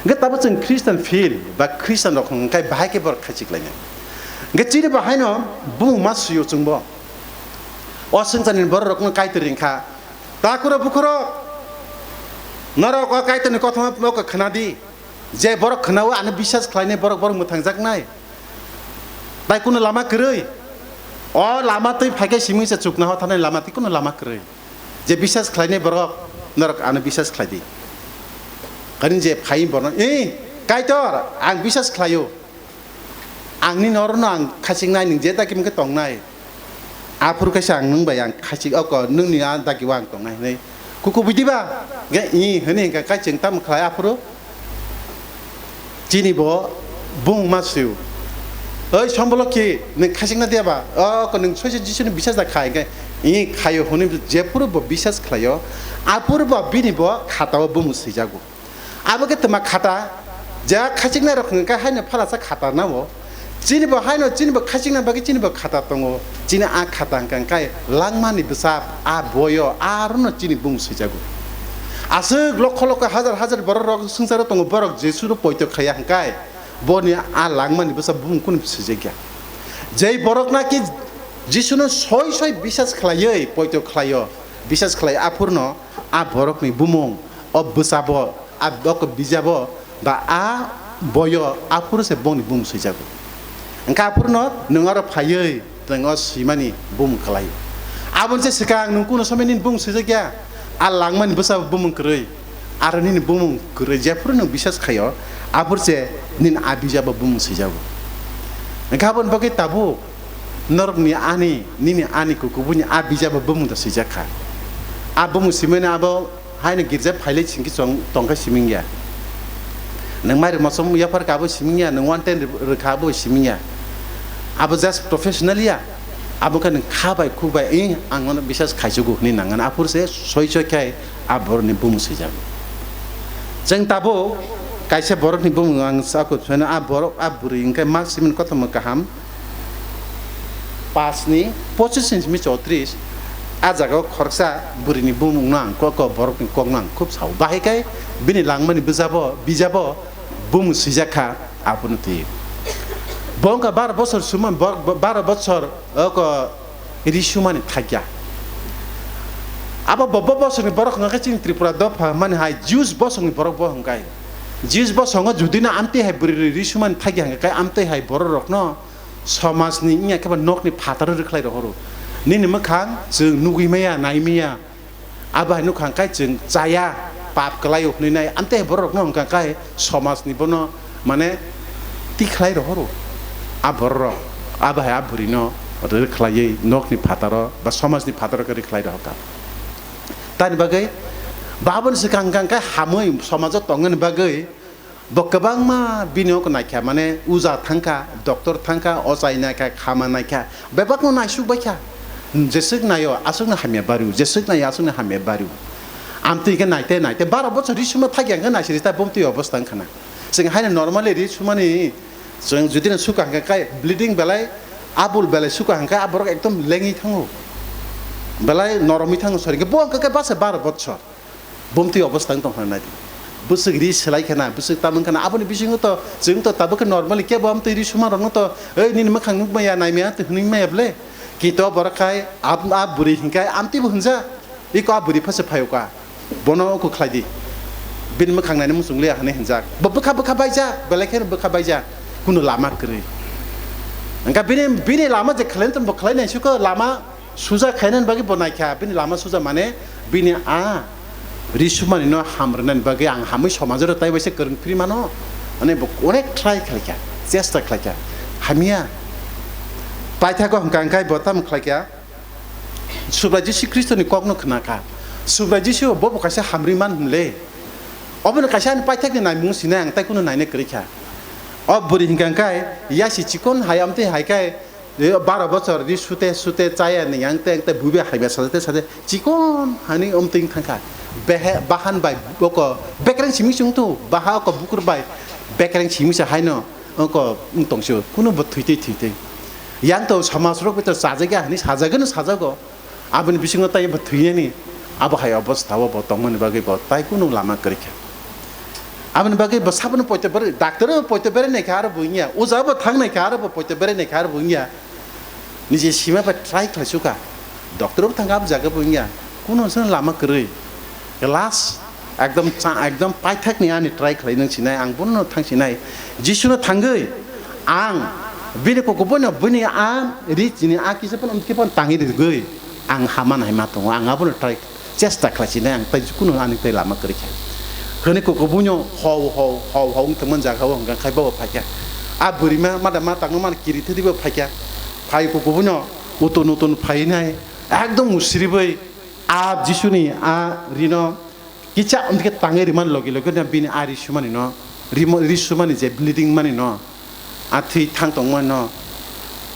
Hwnkhe tabuk chwng Christian field ba Christian rok hwnkhe bahai khe borok khachik lainai. Hwnkhe chini bo haino bumung ma swi-o chwngbo. O swngcharni borok rokno Kaitor ringkha. Takuro bukhurok, norok o Kaitorni kothoma phano khe khna di. Je borok khna-o ano biswas khlainai borok, borok mwthangjaknai. Tai kunu lama kwrwi? O lama twi phai khe simi se chukna ho thanai lama twi kunu lama kwrwi. Je biswas khlainai borok, norok ano biswas khlai di. Kani je phai borno, "Eh, Kaitor, ang biswas khlaio. Ang nini orono ang khachiknai, nwng je dakhe mungkhe tongnai." Aphuru kaisa ang nwng bai ang khachik oko nwngni a dagi o ang tongnai hwnwi kukubuidi ba? Hwnkhe i hwnwi hwnkha khe chwng tamo khlai aphuru? Chini bo bung ma sio. Oi Sombolokhi, nwng khachikna diya ba? Oko nwng soisa Jisuni bisas da khai hwnkhe i khaio hwnwi jephuru bo bisas khlaio, aphuru bo bini bo khatao bumung swijago. Abo khe twma khata, je khachiknai rok hwnkhe haino phalasa khata nao. Chini bo haino chini bo khachikna bagwi chini bo khata tongo. Chini a khata hwnkha hwnkhe langmani bwsa a boyo arono chini bumung swijago. Aswk lokho lokho hajar hajar borok rok swngcharo tongo, borok Jisu no poito khaiya hwnkhe boni a langmani bwsa bumung kunu swijakya. Jei borok naki Jisu no soi soi bisas khlaiwi poito khlaio, bisas khlai aphurno a borokni bumung o bwsabo a bok bijabo ba a boyo aphuru se bongni bumung swijago. Hwnkhe aphurno nwng aro phaiwi nwng o swimani bumung khlaio. Aboni se swkang nwng kuno somoi nini bumung swijakya, a langmani bwsa bumung kwrwi, aro nini bumung kwrwi jephuru nwng bisas khaio, aphuru se nini a bijabo bumung swijago. Hwnkhe aboni bagwi tabuk norokni ani, nini ani kukubuini a bijabo bumung da swijak kha. A bumung swimani abo haino girja phailai singkhe chong tongkha siming ya. Nwng mairum mosom yapharkha abo siming ya, nwng one ten rwkha abo siming ya. Abo just professional ya. Abo khe nwng kha bai khuk bai, "Ih, ang nono bisas khaichugo," hwnwi nangani. Aphuru se soi soi khe a borokni bumung swijak. Chwng tabuk kaisa borokni bumung ang sako pheno a borok, a bwrwi hwnkhe mak simani kothoma kaham. Paanch ni pochis ni simi chowtris, a jaga o khoroksa bwrwi ni bumung no ang kok, kok, borok ni kok no ang khub sao. Bahai khe bini langmani bijabo, bijabo bumung swijak kha, abono twi. Bo wngkha baro bosor suma, bo-, bo-, baro bosor oko ri sumani thakya. Abo bo, bo bosor ni borok hwnkha khe chini Tripura dopha mani hai Jews bosong ni borok bo hwnkha. Jews bosongo judi no amtwi hai bwrwi ri sumani thakya hwnkha khe amtwi hai borok rok no somaj ni wngya khe ba nok ni phataro rwkhlai rohoro. Nini mwkhang chwng nugwi maya, nai maya. Abo hai nukha hwnkhe chwng chaya, pap kwlaio hwnwi nai. Amtwi hai borok rok no hwnkha hwnkhe somaj ni bono mane tikhlai rohoro. A borok rok abo hai a bwrwi no rwkhlaiwi nok ni phataro ba somaj ni phataro khe rwkhlai rohorkha. Tamni bagwi baboni swkang hwnkha hwnkhe hamwi somajo tongmani bagwi Bo kwbangma bini oko naikha, mane uja thangkha, doctor thangkha, ochai naikha, khama naikha, bebakno naisuk baikha. Jeswk naio, aswkno hamya bario, jeswk naio, aswkno hamya bario. Amtwi khe naite, naite, baro bochor ri suma thakya hwnkhe naisiri ta bomtwi obostha wngkhana. Chwng haino normally ri sumani, chwng judino suka hwnkhe kai bleeding belai, abul belai suka hwnkhe a borok ekdom lengwi thango. Belai noromwi thango, sorry, bo hwnkhe kai base baro bochor. Bomtwi obostha wng tong kha nai di. Bwswk ri swlai kha na, bwswk tamo wng kha na, aboni bisingo to chwng to tabuk khe normally kebo amtwi ri suma rokno to, "Ei, nini mwkhang nuk maya, nai maya," twi hwnwi maya bwle. Kintu o borok khai, ab-, a bwrwi hwn khai amtwi bo hwnjak. Iko a bwrwi phase phai o ka. Bono oko khlai di. Bini mwkhang naina muchung liya hwnwi hwnjak. Bo bwkha bwkha baijak, belai kheno bwkha baijak. Kuno lama kwrwi. Hwnkha bini, bini lama je khlai tong bo khlai nai suko lama Suja khainani bagwi bo naikha, bini lama suja mane bini a ri sumani no ham rwnani bagwi ang hamwi somajoro tai baisa kwrwng phiri mano. Mane bo onek try khlaikha, chesta khlaikha, hamya. Paithago hwnkha hwnkhe bo tamo khlaikha, Subrai Jisu Khristoni kokno khnakha. Subrai Jisu bo bo kaisa hamri man hwnle. Obono kaisa ani paithakni naimung sinai ang tai kuno naina kwrwikha. O bwrwi hwnkha hwnkhe yasi chikon hai amtwi hai khe Baro bochor ri sute sute chaya ni yang teng tei buibai haiba sajate sajate chikon hani omtwing thangkha. Behe bahan bai oko bekreng simi chwng tu baha oko bukur bai bekreng simi sa haino oko wng tong sio kuno bo thwitwi thwitwi. Yang to samaj rok bai to chajagya hani sajagano sajago. Aboni bisingo tai bo thwinani abo hai obostha o bo tongmani bagwi bo tai kuno lama kwrwikha. Aboni bagwi bo sabono poito berai, doctor bo poito berai naikha aro bo wngya, uja bo thang naikha aro bo poito berai naikha aro bo wngya. Niji sima bai try khlai sukha. Doctor bo thangkha abo jaga bo wngya. Kuno se lama kwrwi. Last ekdom cha-, ekdom paithak ni ani try khlai nang sinai, ang bono thang sinai. Jisu no thangwi ang bini koko bono bini a ri chini a kisa pon, kisa pon tangwi rwgwi ang hama nai ma tongo. Ang abono try chesta khlai sinai ang tai kuno ani tai lama kwrwi kha. Hwnwi koko buino hau hau hau hau wng tongmani jaga o hwnka khai bo phaikha. A bwrwi ma mada ma tangma mani kiri thwi bo phaikha. Phai koko buino Nutun nutun phainai, ekdom musribwi a Jisuni a rino kisa omtike tangwi rimani logi logi no bini a ri sumani no, rimo-, ri sumani je bleeding mani no, a thwi thang tongmani no,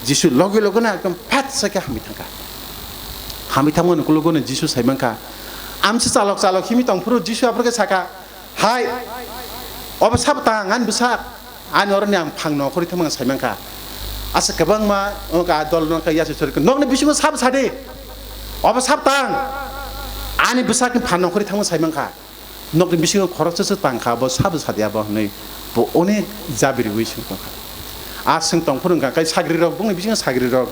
Jisu logi logi no ekdom phat sa khe hamwi thangkha. Hamwi thangmani ukologo no Jisu sai mankha, "Amsi chalok chalok himwi tongphuru," Jisu aphuru khe sakha, "Hai, obo sabo tang ani bwsak?" Ani oroni ang phang nokhorwi thangmani sai mankha. Asa kwbangma wngkha, a dol wngkha, yasi sori, "Nokni bisingo sabo sadi? Obo sabo tang? Ani bwsakni phang nokhorwi thangmani sai mankha. Nokni bisingo khoroksa se tangkha, bo sabo sadi abo," hwnwi bo onek jabiriwi swng tongkha. A swng tongphuru wngkha khe sagrirok, bongni bisingo sagrirok,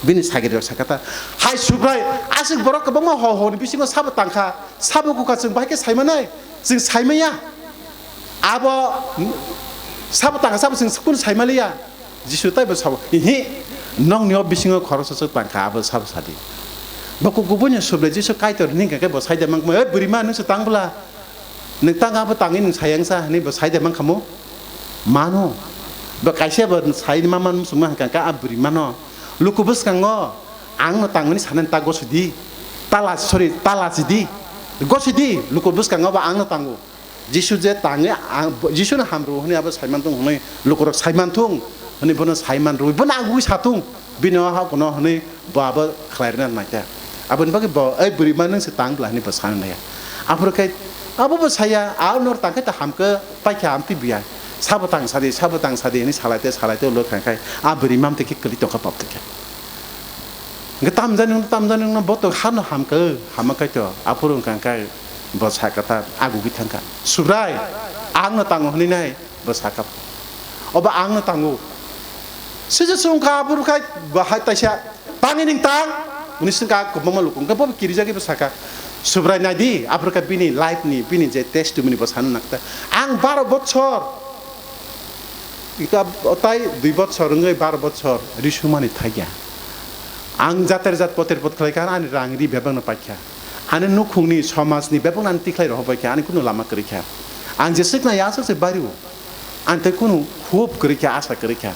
bini sagrirok sakha ta, "Hai Subrai, aswk borok kwbangma ho honi bisingo sabo tangkha, sabo kukha chwng bahai khe sai manai? Chwng sai manya." Abo sabo tangkha, sabo chwng kunu sai maliya. Jisu taibo sabo, "Ihi, nokni o bisingo khoroksa se tangkha, abo sabo sadi." Bo ku-, kubuni Subrai Jisu Kaitor hini hwnkha khe bo saida mankha, "Oi bwrwima, nwng se tang bwla? Nwng tang abo tangwi nwng sayang sa," hwnwi bo saida mankha mo? Mano. Bo kaisa bo sai ma man muchungma hwnkha khe a bwrwimano. Luku bwskango ang no tangmani sanani ta gosidi. Tala, sorry, tala sidi. Gosidi, luku bwskango bo ang no tango. Jisu je tangwi ang, Jisuni hamrw hwnwi abo saiman thung hwnwi lukurok saiman thung hwnwi bono saiman rwui bono agugwi sa thung, bini o hakono hwnwi bo abo khlai rwna nai kha. Aboni bagwi bo, "Ei bwrwima, nwng se tang bwla," hwnwi bo sanai nai kha. Aphuru khe abo bo saya, "A nor tang khe ta ham khe paikha amtwi buya. Sabo tang sadi, sabo tang sadi," hwnwi salai te salai te ulo thang khai a bwrwima amtwi khe kwlwi tong kha pap twi khe. Hwnkhe tamjani wngno, tamjani wngno bo to hano hamkha, hama khaito, aphuru wngkha khe bo sakha ta, agugwi thangkha. "Subrai, ang no tango," hwnwi nai bo sakha. Obo ang no tango. Sijak se wngkha aphuru khai bo hai taisa, "Tangwi nwng tang," hwnwi swngkha kwbangma luku. Hwnkhe bo kirijagwi bo sakha, "Subrai, nai di," aphuru khe bini life ni, bini je testimony bo sana nakta. Ang baro bochor Ika tai dui bochor wngwi bar bochor risumani thakya. Ang jater jat poter pot khlaikha, ani rang ri bebakno paikha. Ani nukhungni, somajni bebakno ani tikhlai rohor baikha, ani kunu lama kwrwikha. Ang jeswk nai aswk se bario. Ang tei kunu hope kwrwikha, asa kwrwikha.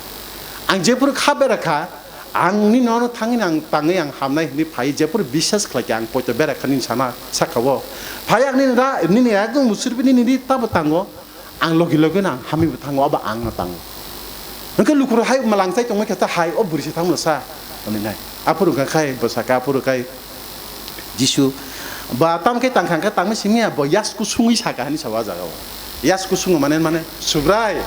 Ang jephuru kha berakha, angni nono thangwi ang tangwi ang hamnai hwnwi phai jephuru biswas khlaikha, ang poito berakha nini sana sakao. Phai ang nini ra, nini ekdom musirbi nini ri tabo tango. Ang logi logi no ang hamwi bo thango, abo ang no tango. Hwnkhe lukurok hai malang chai tongmai khe ta hai o bwrwi se thangmano sa hwnwi nai. Aphuru wngkha khai bwsaka, aphuru khai Jisu ba tam khe tangkha hwnkhe tangma simi ya, bo yasku sungwi saka hwnwi sa o jaga o. Yasku sungo mane, mane, "Subrai,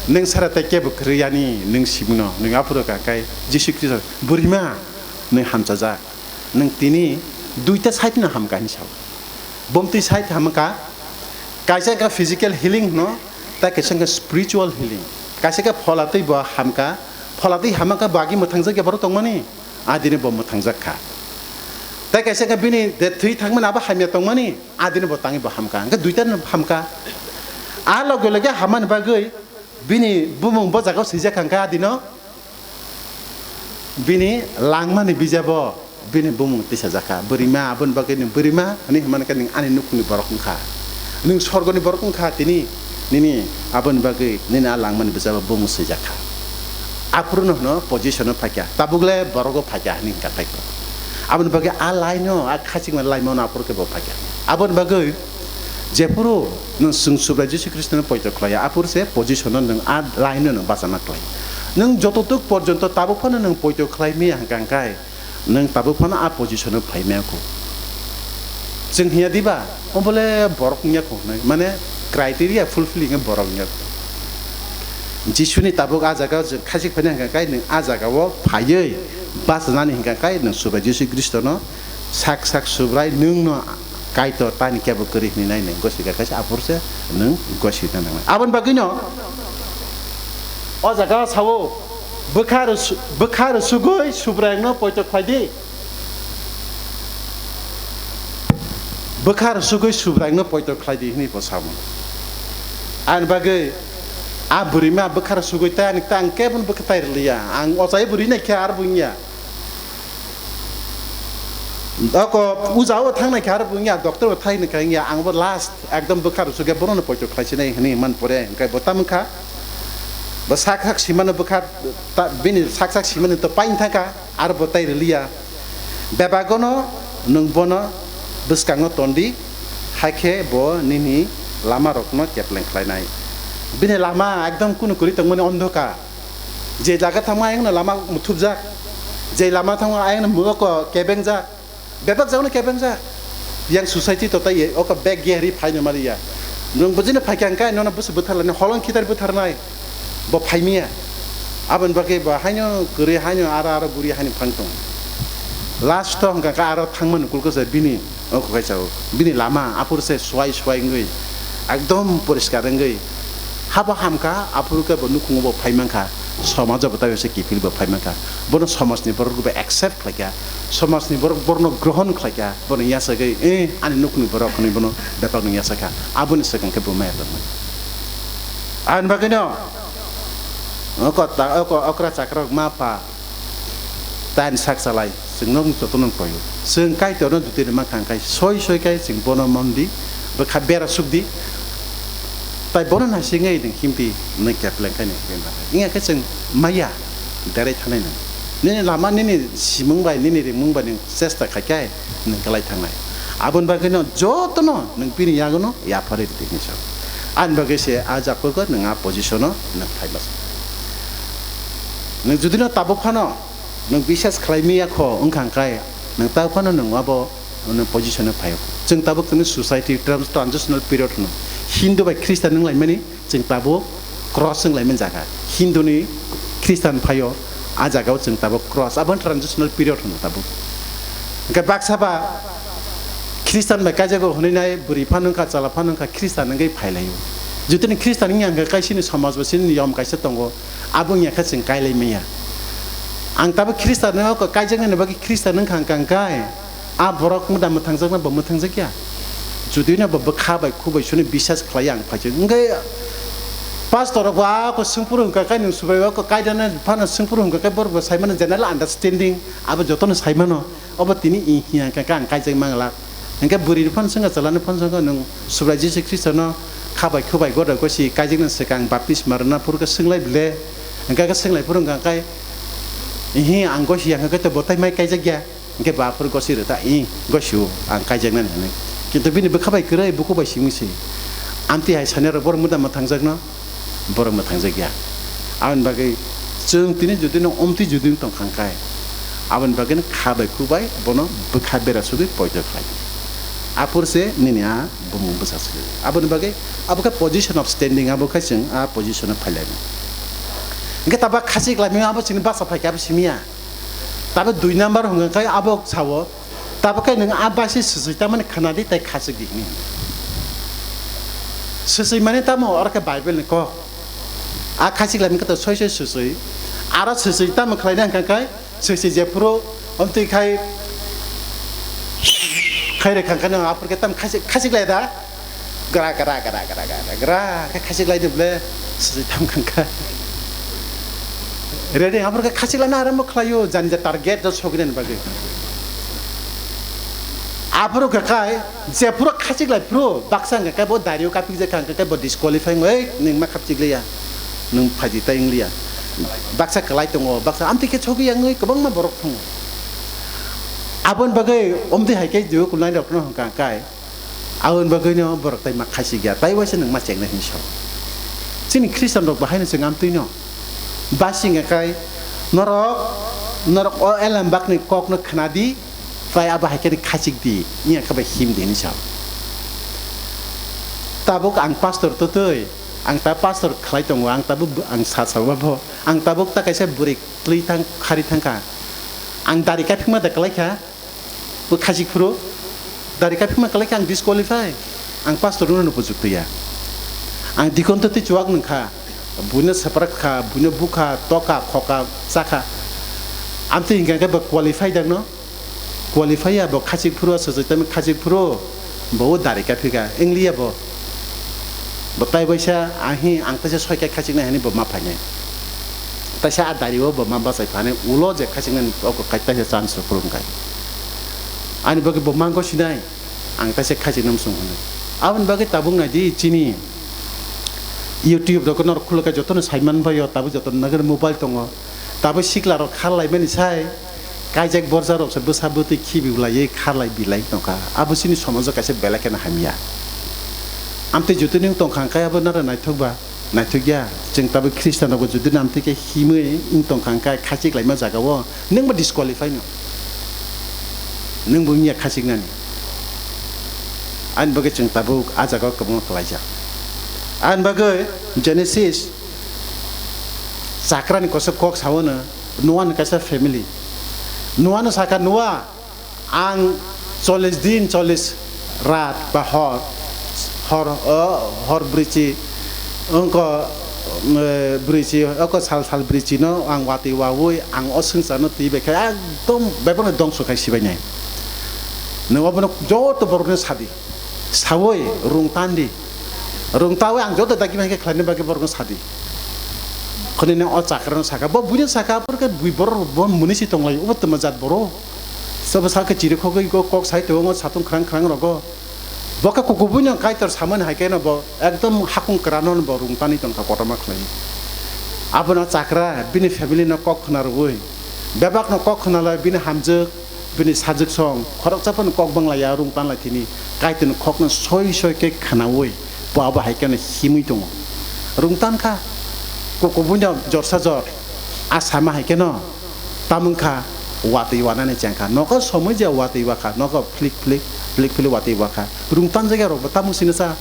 nwng sara tei kebo kwrwi yani, nwng simino," nwng aphuru wngkha khai Jisu Khristo, "Bwrwima, nwng hamchajak, nwng tini duita side no hamkha," hwnwi sa o. Bumtwi side hamkha, kaisa wngkha physical healing hwno, tei kaisa wngkha spiritual healing. Kaisa khe phola twi bo hamkha, phola twi hamkha bagi mwthangjak ya borok tongmani, adini bo mwthangjak kha. Tei kaisa wngkha bini de thwi thangmani abo hamya tongmani, adini bo tangwi bo hamkha. Hwnkhe duita no hamkha. A loge loge hammani bagwi bini bumung bo jaga o swijak kha hwnkhe adino. Bini langmani bijabo bini bumung tisajak kha, "Bwrwima, aboni bagwi nwng bwrwima hwnwi hwnmani khe nwng ani nukhungni borok wngkha. Nwng sorgoni borok wngkha tini, nini aboni bagwi nini a langmani bijabo bumung swijak kha." Aphuru no hwno position o phaikha, tabuk le borok o phaikha hwnwi hwnkha tei. Aboni bagwi a line o, a khachikma line o aphuru khe bo phaikha. Aboni bagwi Jephuru nwng chwng Subrai Jisu Khristono poito khlai ya, aphuru se position-o nwng a line-o nwng bachana khlai. Nwng joto tuk porjonto tabuk phano nwng poito khlai maya hwnkha hwnkhe, nwng tabuk phano a position-o phai maya kho. Chwng hiya diba? Obole borok wngya kho hwnwi, mane criteria fulfill wngya borok wngya kho. Jisuni tabuk a jaga-o chwng khachik phaina hwnkha khe, nwng a jaga-o phaiwi bachanani hwnkha khe, nwng Subrai Jisu Khristono sak sak Subrai nwngno Kaitor tani kebo kwrwi hwnwi nai nwng gosika kaisa aphuru se nwng gosina nangnai. Aboni bagwino o jaga sao bwkha rw-, bwkha rwsugwi Subraiyungno poito khlai di. Bwkha rwsugwi Subraiyungno poito khlai di hwnwi bo sao. Ani bagwi a bwrwima bwkha rwsugwi tei ani tang kebo bwkha tai rwliya. Ang o chai bwrwi naikhe aro bo wngya. Oko uja o thang naikhe aro bo wngya, doctor bo thai naikhe wngya, ang bo last ekdom bwkha rwsugwi bono poito khlai sinai hwnwi man pore, hwnkhe bo tamo wngkha, Bo sak sak simano bwkha ta-, bini sak sak simani to pain thangkha, aro bo tai rwliya. Bebagono nwng bono bwskango tondi, hakhe bo nini lamarokno kepleng khlainai. Bini lama ekdom kunu kwrwi tongmani ondhoka. Je jaga thangma ayangno lama muthupjak, je lama thangma ayangno mwoko kebengjak. Bebak jagano kebengjak. Yang society to tai oko bag geri phaino maliya. Nwng bujino phaikha hwnkhe nono busu butharlani holong khitar butharnai. Bo phaimiya. Aboni bagwi bo haino kwrwi haino aro aro guri haino phang tong. Last to hwnkha khe aro thangmani kulko se bini oko kaisa o. Bini lama aphuru se suai suai wngwi ekdom poriskar wngwi. Habo hamkha, aphuru khe bo nukhungo bo phai mankha, somajo bo taibese kiphil bo phai mankha. Bono somajni borok bo accept khlaikha, somajni borok bono grohon khlaikha, bono yasagwi, "Eh, ani nukhungni borok," hwnwi bono bebakno yasakha. Aboni swkang khe bo maya tongmani. Aboni bagwino oko ta-, oko okra chakrok ma pha, Taini sak chalai, chwng nok jotono kroio. Chwng Kaitorno jotoni mankha hwnkhe soi soi khe chwng bono mondi, bwkha bera sukdi. Tai bono naisingwi nwng himdi, nwng kepleng khe nwng himdi. Wngya khe chwng maya, derai thanai nwng. Nini lama, nini simung bai, nini ringmung bai nwng chesta khai khe nwng kwlai thangnai. Aboni bagwino jotono nwng bini yagono yapharwi rwdi hinwi sa. Ani bagwi se a jaga o nwng a position o nwng phai masa. Nwng judino tabuk phano nwng bisas khlai maya kho wngkha hwnkhe nwng tabuk phano nwng abo nwng position o phai o. Chwng tabuk chwngni society trans-, transitional period hwno. Hindu bai Christian wng laimani chwng tabuk cross wng laimani jaga. Hindu ni Christian phai o, a jaga o chwng tabuk cross. Abo transitional period hwno tabuk. Hwnkhe baksa ba Christian bai kaijago hwnwi nai bwrwi phano wngkha, chwla phano wngkha, Christian wngwi phai lai o. Jotoni Christian wngya hwnkhe kaisini somaj bo chini niyom kaisa tongo. Abo wngya khe chwng kailai manya. Ang tabuk Khristanno oko kaijaknani bagwi Khristan wngkha hwnkha hwnkhe, a borok muda mwthangjakno bo mwthangjakya. Judino bo bwkha bai khu bai suni bisas khlai ang phaijak. Hwnkhe pastor rok bo a oko swngphuru hwnkha khe nwng Subraiyung oko kaidana phano swngphuru hwnkha khe borok bo saimano general understanding abo jotono saimano. Obo tini i hiya hwnkha khe ang kaijak manglak. Hwnkhe bwrwi ni phano swngkha, chwla ni phano swngkha, nwng Subrai Jisu Khristo no kha bai khu bai goda gosi kaijaknani swkang baptisma rwna phuru khe swnglai ble? Hwnkha khe swnglai phuru hwnkha khe, "Ihi, ang gosi ya," hwnkha khe, "Bo tai mai kaijak ya?" Hwnkhe ba phuru gosi rwta, "Ih, gosi o, ang kaijaknani," hwnwi. Kintu bini bwkha bai kwrwi, bukhuk bai simi se. Amtwi hai sani rok borok muda mwthangjakno. Borok mwthangjakya. Aboni bagwi chwng tini judino omtwi judino tongkha hwnkhe, aboni bagwino kha bai khu bai bono bwkha bera sugwi poito khlai. Aphuru se nini a bumung bwsa sugwi. Aboni bagwi abo khe position of standing, abo khe chwng a position o phai lai. Hwnkhe tabuk khachik lai maya abo chini basa phai khe abo simi ya. Tabuk dui number hwnkhe abo sao. Tabuk khe nwng a basi swswi tamani khna di tei khachik di hwnwi. Swswi mani tamo oro khe Bible ni kok. A khachik lai khe to soi soi swswi. Aro swswi tamo khlai na hwnkha khe swswi jephuru omtwi khai khai rwkha khe no aphuru khe tam khachik khachik lai da. Gra, gra, gra, gra, gra, gra, gra, khe khachik lai di ble, swswi tam kang kha. Ready, aphuru khe khachik laina arambo khlaio, jani ja target do sogwi nani bagwi. Aphuru khe khai, jephuru khachik lai phuru, baksa hwnkha khe bo dario kapik je kha hwnkha khe bo disqualify wngwi, "Ei, nwng ma khapchik liya, nwng phaidi tai wng liya." Baksa kwlai tongo, baksa amtwi khe sogwi yang wngwi kwbangma borok tongo. Aboni bagwi omtwi hai khe jeu kulnai rokno hwnkha khe, Aboni bagwino borok tai ma khachikya, tai waisa nwng ma chengnai hinwi sao. Chini Khristanrok bo haino chwng amtwino basi wngya khe, norok, norok o elembakni kokno khna di, tai abo hai khe khachik di, wngya khe bai him di hinwi sao. Tabuk ang pastor twtwi, ang ta pastor khlai tongo, ang tabuk ang sa sao bo, ang tabuk ta kaisa bwrwi twi thang, khari thang kha. Ang dari kaphikma da kwlai kha. Bo khachik phuru dari kaphikma kwlai khe ang disqualify. Ang pastor wngno bujuk twi ya. Ang dikon to twi chuwak nung kha. Buino saprak kha, buino bukha, toka, khoka, chakha. Amtwi hingka khe bo qualify dang no? Qualify ya bo khachik phuru, aswk tamo khachik phuru. Bo dari kaphika, wng liya bo. Bo tai baisa, ahi ang taisa soi khe khachiknai hinwi bo ma phainai. Taisa a dari o bo ma bachai phani ulo je khachiknani oko kai taisa chance rw phuru wngkha. Ani bagwi bo ma gosinai, ang taisa khachiknai muchung hwnwi. Aboni bagwi tabuk nai di chini YouTube rok norok khulukha jotono saiman baio, tabuk jotono nagari mobile tongo. Tabuk sikla rok kharlai mani sai, kaijak borja rok se bwsa bwtwi khibi laiwi kharlai bilai tongkha. Abo chini somajo kaisa belai kheno hamya. Amtwi jotoni wng tongkha hwnkhe abo nara naithok ba? Naithok ya. Chwng tabuk Khristian rokbo jotoni amtwi khe himwi wng tongkha hwnkhe khachik laima jagao nwngbo disqualify no. Nwngbo wngya khachiknani. Ani bagwi chwng tabuk ah jagao kwbangma kwlaijak. Ani bagwi Genesis chakrani kosa kok saono, Noah ni kaisa family. Noah no saka, "Noah, ang chollish din, chollish rat ba hor, hor, o, hor brichi, wngko, eh, brichi, oko sal, sal brichi no ang watwi wawi, ang o swngcharno twi bai khe ekdom bebakno dongso khai sibainai. Nwng obono joto borokno sadi." Sawi rung tan di. Rung tawi ang joto dagi mankhe khlaina bagwi borokno sadi. Khwnwi nang o chakrano saka, bo buino saka, "Aphuru khe bui borok bo mwnwi si tonglai, obo twma jat borok?" Sobo sakhe chiri khogwi go kok sai tongo, satung khrang khrang rogo. Bo khe kukubuino Kaitor samani hai kheno bo ekdom hakung kwrano bo rung tani tongkha kotorma khlaiwi. Abono chakra bini family no kok khna rwui, bebakno kok khna lai bini hamjwk, bini sajwk song, khoroksa phano kok bang laiya, rung tan lai thini, Kaitorni kokno soi soi khe khnaui, bo abo hai kheno himwi tongo. Rung tan kha, kukubuino jorsa jor, a sama hai kheno, tamung kha, watwi wanani cheng kha. Nokha somoi je watwi wa kha, nokha phlik phlik, phlik phlik watwi wa kha. Rung tan jaga rok bo tamung sini sa,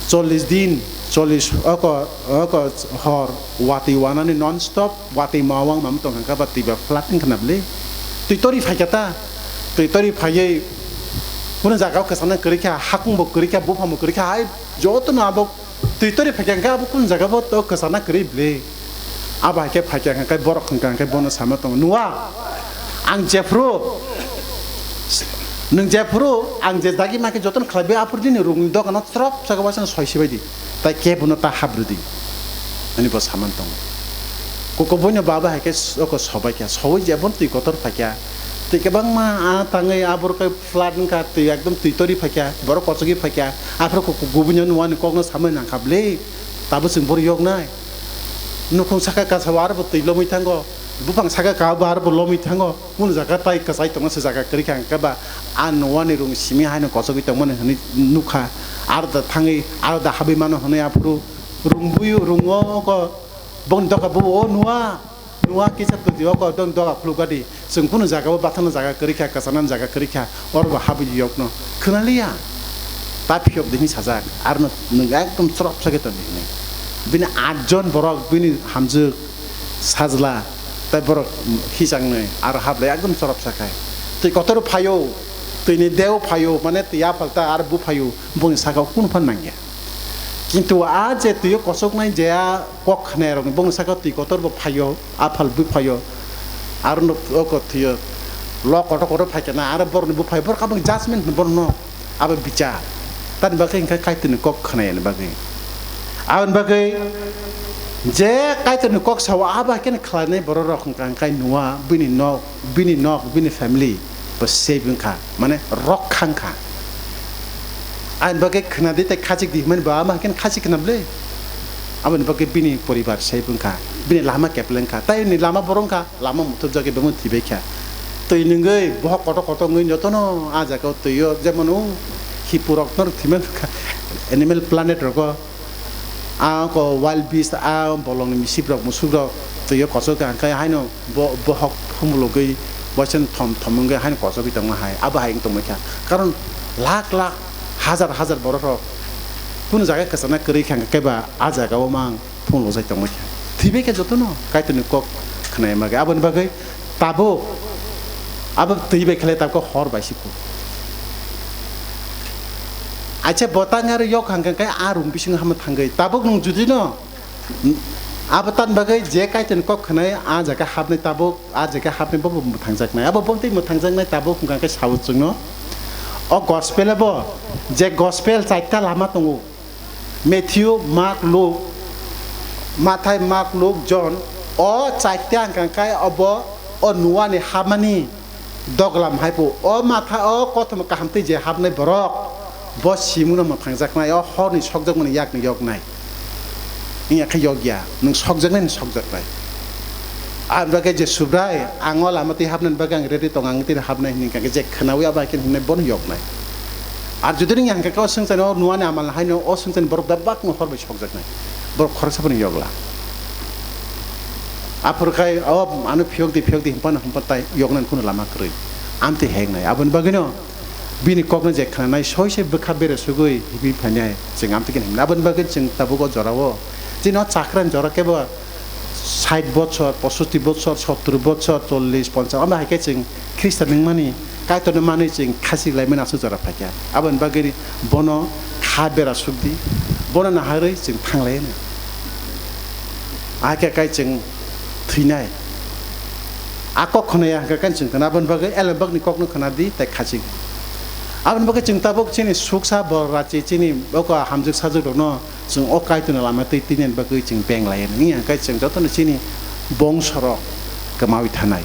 chollish din, chollish oko, oko hor, watwi wanani non stop, watwi mawang mam tong kha ba twi ba flat wng khna bwle. Twi tori phai kha ta, twi tori phaiwi kunu jaga o kwchangna kwrwi kha, hakung bo kwrwi kha, buphang bo kwrwi kha, hai joto no abo twi tori phai kha, abo kunu jaga bo to kwchangna kwrwi bwle. Abo hai khe phai kha, hwnkhe borok hwnkha, hwnkhe bono sama tongo, "Noah, ang jephru, nwng jephru ang je dagi ma khe jotono khlai bai, aphuru nini rungni dogano chwrap jaga waisa soi sibai di." Tai kebono ta habrwdi, hwnwi bo saman tongo. Kukubuino baba hai khe s-, oko sobai kha, soui je bono twi kotor phai kha. Twi kwbangma a tangwi aboro khe flood wng kha, twi ekdom twi tori phai kha, borok kochogwi phai kha. Aphuru kukubuino Noani kokno samani nang kha, "Bwle, tabuk chwng bono yoknai. Nukhung saka kasa o aro bo twi lomwi thango, buphang saka ka bo aro bo lomwi thango." Kunu jaga tai kwchai tongma se jaga kwrwi kha, hwnkhe ba a Noani rung simi haino kochogwi tongmani hwnwi nukha. Aro da thangwi, aro da habwi mano hwnwi aphuru rungbuyo, rungo oko bongni doka bubo, "O Noa, Noa, kisa twtwi oko dong doga khulukgadi. Chwng kunu jaga o bathana jaga kwrwi kha, kwchanani jaga kwrwi kha, oro bo habwi yokno khwnaliya. Ta phiyok di," hwnwi sajak. Arno nwng ekdom chwrap sakhe tongdi hwnwi. Bini atjon borok, bini hamjwk, sajla, tei borok hichangni aro hablai ekdom chorop sakhai. Twi kotor phaio, twini deu phaio, mane twi aphal ta aro buphaio, bongni sakao kunu phan nangya. Kintu a je twio kosoknai je a kok khnairokni bongni sakao twi kotor bo phaio, aphal buphaio, aro no oko thwio, lo kotor kotor phaikhe na aro borokni buphaio, borok aboni judgment hino borokno. Abo bichar. Tamni bagwi hwnkhe Kaitorni kok khwnayani bagwi. Aboni bagwi je Kaitorni kok sao, abo hai kheno khlainai borok rok hwnkha hwnkhe Noa, bini nok, bini nok, bini family bo save wngkha, mane rokha wngkha. Aboni bagwi khwnadi tei khachikdi hwnmani bo abo hai kheno khachik khna bwle. Aboni bagwi bini poribar save wngkha, bini lama kepleng kha, tei bini lama borok wngkha. Lama muthupjagwi bangma thwibai kha. Twi nwngwi bohok kotor kotor wngwi jotono ah jagao twio, jemon o hipurokno thwima kha, Animal Planet rogo, ah, ko wild beast, ah, bolongni misikrok, musukrok twio kochok kha, hwnkhe haino bo-, bohok phumulogwi waisa thom thom wngwi haino kochogwi tongma hai, abo hai wng tongma kha. Karon lakh lakh, hazar hazar borok rok kunu jaga kwchana kwrwi kha, hwnkhe ba ah jagao mang. Phung lojak tongma khe thwibai khe jotono Kaitorni kok khwnai bagwi. Aboni bagwi tabuk abo twi bai khlai tabuk hor bai si phuru. Acha botang aro yok hang khe a rung bisingo hama thangwi tabuk nwng judino abo tan bagwi je Kaitorni kok khwnai a jaga hapnai tabuk a jaga hapnai bobo mwthangjaknai abo bongtwi mwthangjaknai tabuk hwnkha khe sao chwngno o gospel bo je gospel chaita lama tongo. Matthew, Mark, Luke, Mathai, Mark, Luke, John, o chaita hwnkha khe obo o Noani hapmani doglam hai phu. O Matha, o kothoma kaham twi je hapnai borok, bo simungno mwthangjaknai, o horni sokjakmani yakni yoknai. Wngya khe yokya, nwng sokjaknai, nwng sokjaknai. Aboni bagwi je Subrai, ang o lama twi hapnani bagwi ang ready tongo, ang twi hapnai hwnwi kha khe je khwnaui abo hai khe hwnwi bono yoknai. Ar jodi nwng yang khe o swngcharni o nuani amal haino o swngcharni borok bebak no hor bai sokjaknai. Borok khoroksa bono yokla. Aphuru khai o ano phiyok di, phiyok di himphano himphano tai yoknani kheno lama kwrwi. Amtwi heknai. Aboni bagwino bini kokno je khwnanai soi soi bwkha bere sugwi himwi phainai chwng amtwi khe himnai. Aboni bagwi chwng tabuk o jorao chini o chakrani jora kebo sait bochor, posotti bochor, sottor bochor, chollish, ponchash, omo hai khe chwng Khristan wngmani, Kaitorno manwi chwng khachik laimani aswk jora phaikha. Aboni bagwi bono kha bera sukdi, bono naharwi chwng thanglaino. Ahai khe kai chwng thwinai. A kok khwnaya hwnkha khe chwng khwna, aboni bagwi elembakni kokno khwnadi tei khachik. Aboni bagwi chwng tabuk chini suksa bor rachi chini oko hamjwk sajwk rokno chwng o Kaitorni lama twi twinani bagwi chwng beng lai hwnwi hwnkhe chwng jotono chini bongsorok kwmawi thanai.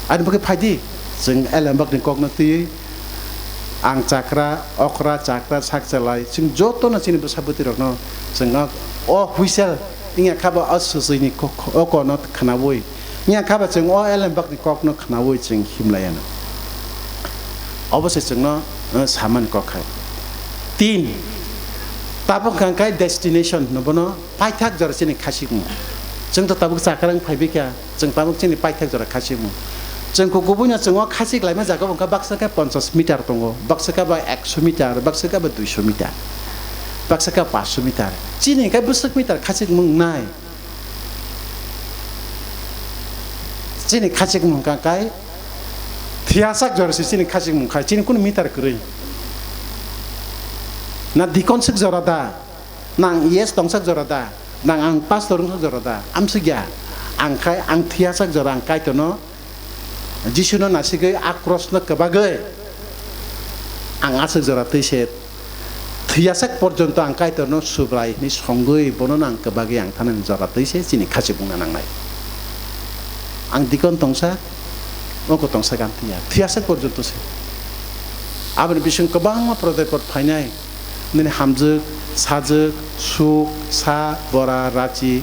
Ani bagwi phaidi, chwng elembakni kokno twiwi ang chakra, okra, chakra, sak chalai, chwng jotono chini bwsa bwtwirokno chwng o, o whistle wngya kha ba o swchwini kok-, o kokno khwnaui wngya kha ba chwng o elembakni kokno khwnaui chwng himlaiano. Obo se chwngno, eh, samani kok hai. Tin, tabuk hwnkha khe destination no bono paithak jora chini khasikmung. Chwng to tabuk chakarang phaibai kha, chwng tabuk chini paithak jora khasikmung. Chwng kubuino chwng o khasik laima jaga wngkha baksa khe ponchash meter tongo, baksa khe ba ekso meter, baksa khe ba duiso meter, baksa khe paanch meter. Chini khe bwswk meter khasikmung nai. Chini khachikmung hwnkha khe thiyasak jora se chini khachikmung khai, chini kunu meter kwrwi. Na dikon swk jora da, nang yes tongsak jora da, nang ang pastor wngsak jora da, amswk ya. Ang khai, ang thiyasak jora ang Kaitorno, Jisuno nasigwi a cross no kwbagwi ang aswk jora twi se Thwiyasak porjonto ang Kaitorno Subrai hwnwi songwi bono ang kwbagwi ang thanani jora twi se chini khachikmungno nangnai. Ang dikon tongsa, oko tongsa gan thwiya. Thwiyasak porjonto se. Aboni bising kwbangma prodepot phainai. Nini hamjwk, sajwk, suk, sa, bora, rachi,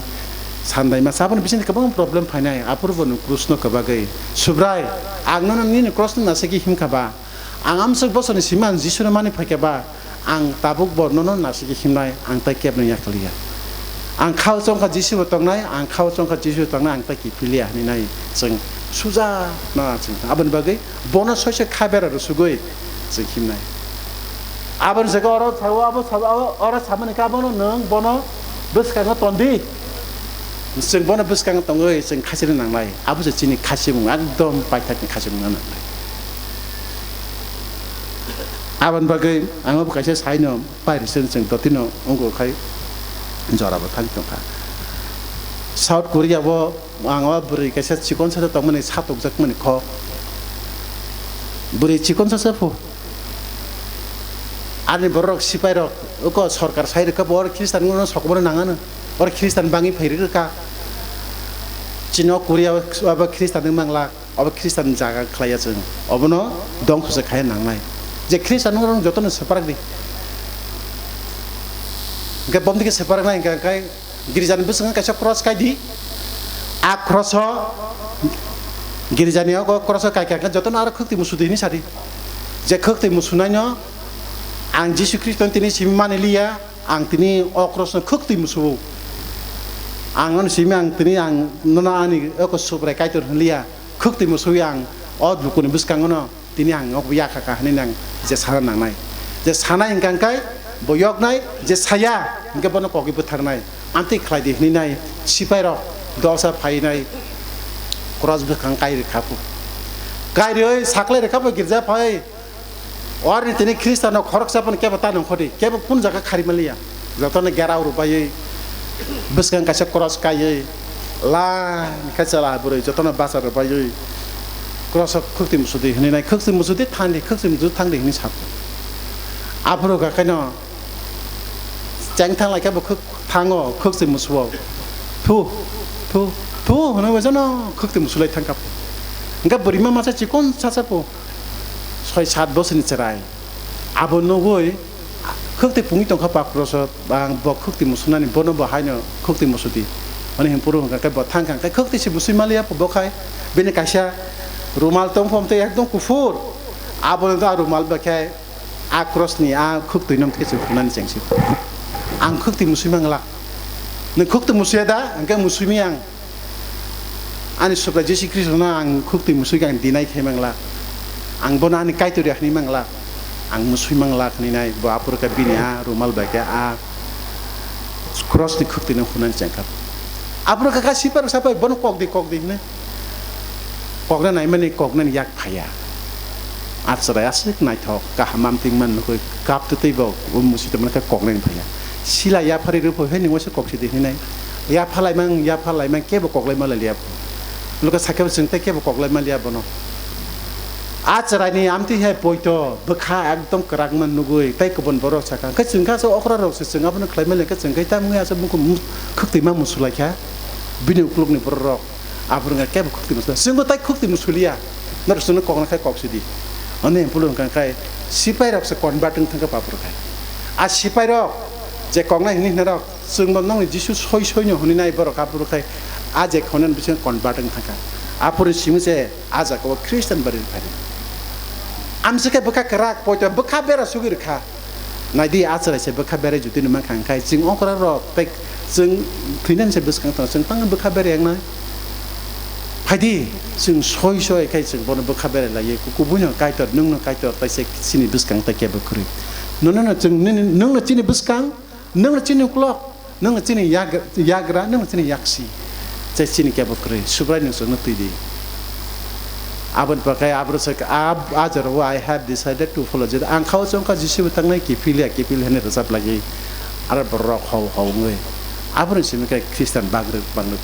sandai masa. Aboni bising kwbangma problem phainai. Aphuru bo nwng krusno kwbagwi. Subrai, ang nono nini krosno nasiki himkha ba. Ang amswk bosorni simi ang Jisuno mani phaikha ba, ang tabuk bo nono nasiki himnai, ang tai kebno yakliya. Ang khao chongkha Jisu bo tongnai, ang khao chongkha Jisu bo tongnai, ang tai kiphiliya hinwi nai chwng suja no chwng. Aboni bagwi bono soise kha bera rwsugwi chwng himnai. Aboni jaga oro sao, abo sao, abo oro samani khe abono nwng bono bwskango tondi. Chwng bono bwskango tongwi chwng khachirwi nangnai. Abo se chini khachimung, ekdom paithakni khachimung nangnai. Aboni bagwi ang bo kaisa saino pairwsong chwng dotino wngkha khai jorabo thang tongkha. South Korea bo ang o bwrwi kaisa chikon sasa tongmani satokjakmani kok. Bwrwi chikon sasa pho. Ani borok sipai rok uko sorkar sai rwkha bo oro Khristan wngno sokmano nangano. Oro Khristan bangwi phai rwkha. Chino Korea o abo Khristan wng mangla. Obo Khristanni jaga khlaiya chwng. Obono dongso se khaiya nangnai. Je Khristanrok jotono separak di. Hwnkhe bomdike separaknai hwnkhe, hwnkhe girijani bwskango kaisa cross kai di. A cross o girijani o cross o kai kha hwnkhe jotono aro khwktwi musu di hinwi sa di. Je khwktwi musunaino ang Jisu Khristoni tini simi mani liya, ang tini o cross no khwktwi musu-o. Ang ano simi ang tini ang nono ani oko Subrai Kaitor hwnliya. Khwktwi musuwi ang o lukuni bwskango no tini ang nok yakha kha hinwi ang je sana nangnai. Je sanai hwnkha hwnkhe bo yoknai, je saya hwnkhe bono kogwi bwtharnai. Amtwi khlai di hinwi nai sipai rok dolsa phainai cross bwkhang kai rwkha phu. Kai rwi saklai rwkha phu girja phai. Orni tini Khristanrok khoroksa phano kebo ta nongkhordi, kebo kun jaga khari manliya. Jotono gerao rwbaiwi, bwskang kaisa cross kaiwi, line khe chwla bwrwi jotono bacha rwbaiwi, cross o khwktwi musudi hwnwi nai, khwktwi musudi thangdi, khwktwi musudi thangdi hwnwi sa. Aphuru kha khaino cheng thang lai khe bo khwk-, thango, khwktwi musuo. Thu, thu, thu hwnwi bai jono khwktwi musulai thang kha. Hwnkhe bwrwima masa chikon sacha phu. Soi sat bosorni chwrai. Abo nugui Khwktwi pungwi tongkha pakroso, ang bo khwktwi musunani, bono bo haino khwktwi musudi. Ani hwn phuru hwnkha khe bo thangkha khe khwktwi se busui maliya bo khai. Bini kaisa rumal tongphom tei ekdom kuphur. Abono do a rumal bai khe a krosni a khwktwi nom khe se phunani chengsi. Ang khwktwi musui manglak. Nwng khwktwi musuya da? Hwnkhe musui mi ang. Ani Subrai Jisu Khristono ang khwktwi musui khe ang deny khai manglak. Ang bono ani Kaitor ya hwnwi manglak. Ang musui manglak hwnwi nai bo aphuru khe bini a rumal bai khe a krosni khwktwino phunani chengkha. Aphuru khe kha sipai rok sapai bono kok di, kok di hwnwi. Kokna naimani koknani yak phaiya. A chwrai aswk naithok, kaham amtwing man nukui, kap twtwi bo o musi tongmani khe koknani phaiya. Sila yapharwi rwphoi hai nungwi se kok sidi hinai. Yapha laimang, yapha laimang kebo koklai ma liya. Luka sakhe bo chwng tei kebo koklai ma liya bono. A chwraini amtwi hai poito bwkha ekdom kwrak man nugui tei kubun borok sakha. Khe chwng kha aswk okra rok se chwng abono khlai ma liya khe chwng khe tamungwi aswk bukhuk mu-, khwktwi ma musulai kha. Bini uklukni borok rok. Aphuru wngkha kebo khwktwi musulia. Chwngbo tai khwktwi musulia. Norok chwngno kokna khai kok sidi. Ani hwn phuru wngkha khai sipai rok se convert wng thangkha aphuru khai. A sipai rok je koknai hwnwi hwnwi rok chwngbo nokni Jisu soi soi no hwnwi nai borok aphuru khai a je khonani bisingo convert wng thangkha. Aphuru simi se a jaga o Christian bari rwkha. Amswk khe bwkha kwrak poito bwkha bera sugwi rwkha. Naidi, a chwrai se bwkha berai jotino mankha, hwnkhe chwng okra rok tei chwng thwinani se bwskang tongo, chwng tangwi bwkha berai wngnai. Phaidi, chwng soi soi khai chwng bono bwkha berai laiwi, ku-, kubuino Kaitor, nwngno Kaitor, tei se chini bwskang tei kebo kwrwi. Nono no chwng nini, nwngno chini bwskang, nwngno chini uklok, nwngno chini yag-, yagra, nwngno chini yaksi. Tei chini kebo kwrwi, Subrai nwng chwngno twi di. Aboni bagwi aborok sakha, "Ab-, a jorao I have decided to follow Jesus." Ang khao chongkha Jisu bo tangnai kiphilya, kiphil hwnwi rwchap lagwi. Aro borok hau hau wngwi. Aboni simi khe Christian bagwi bangwi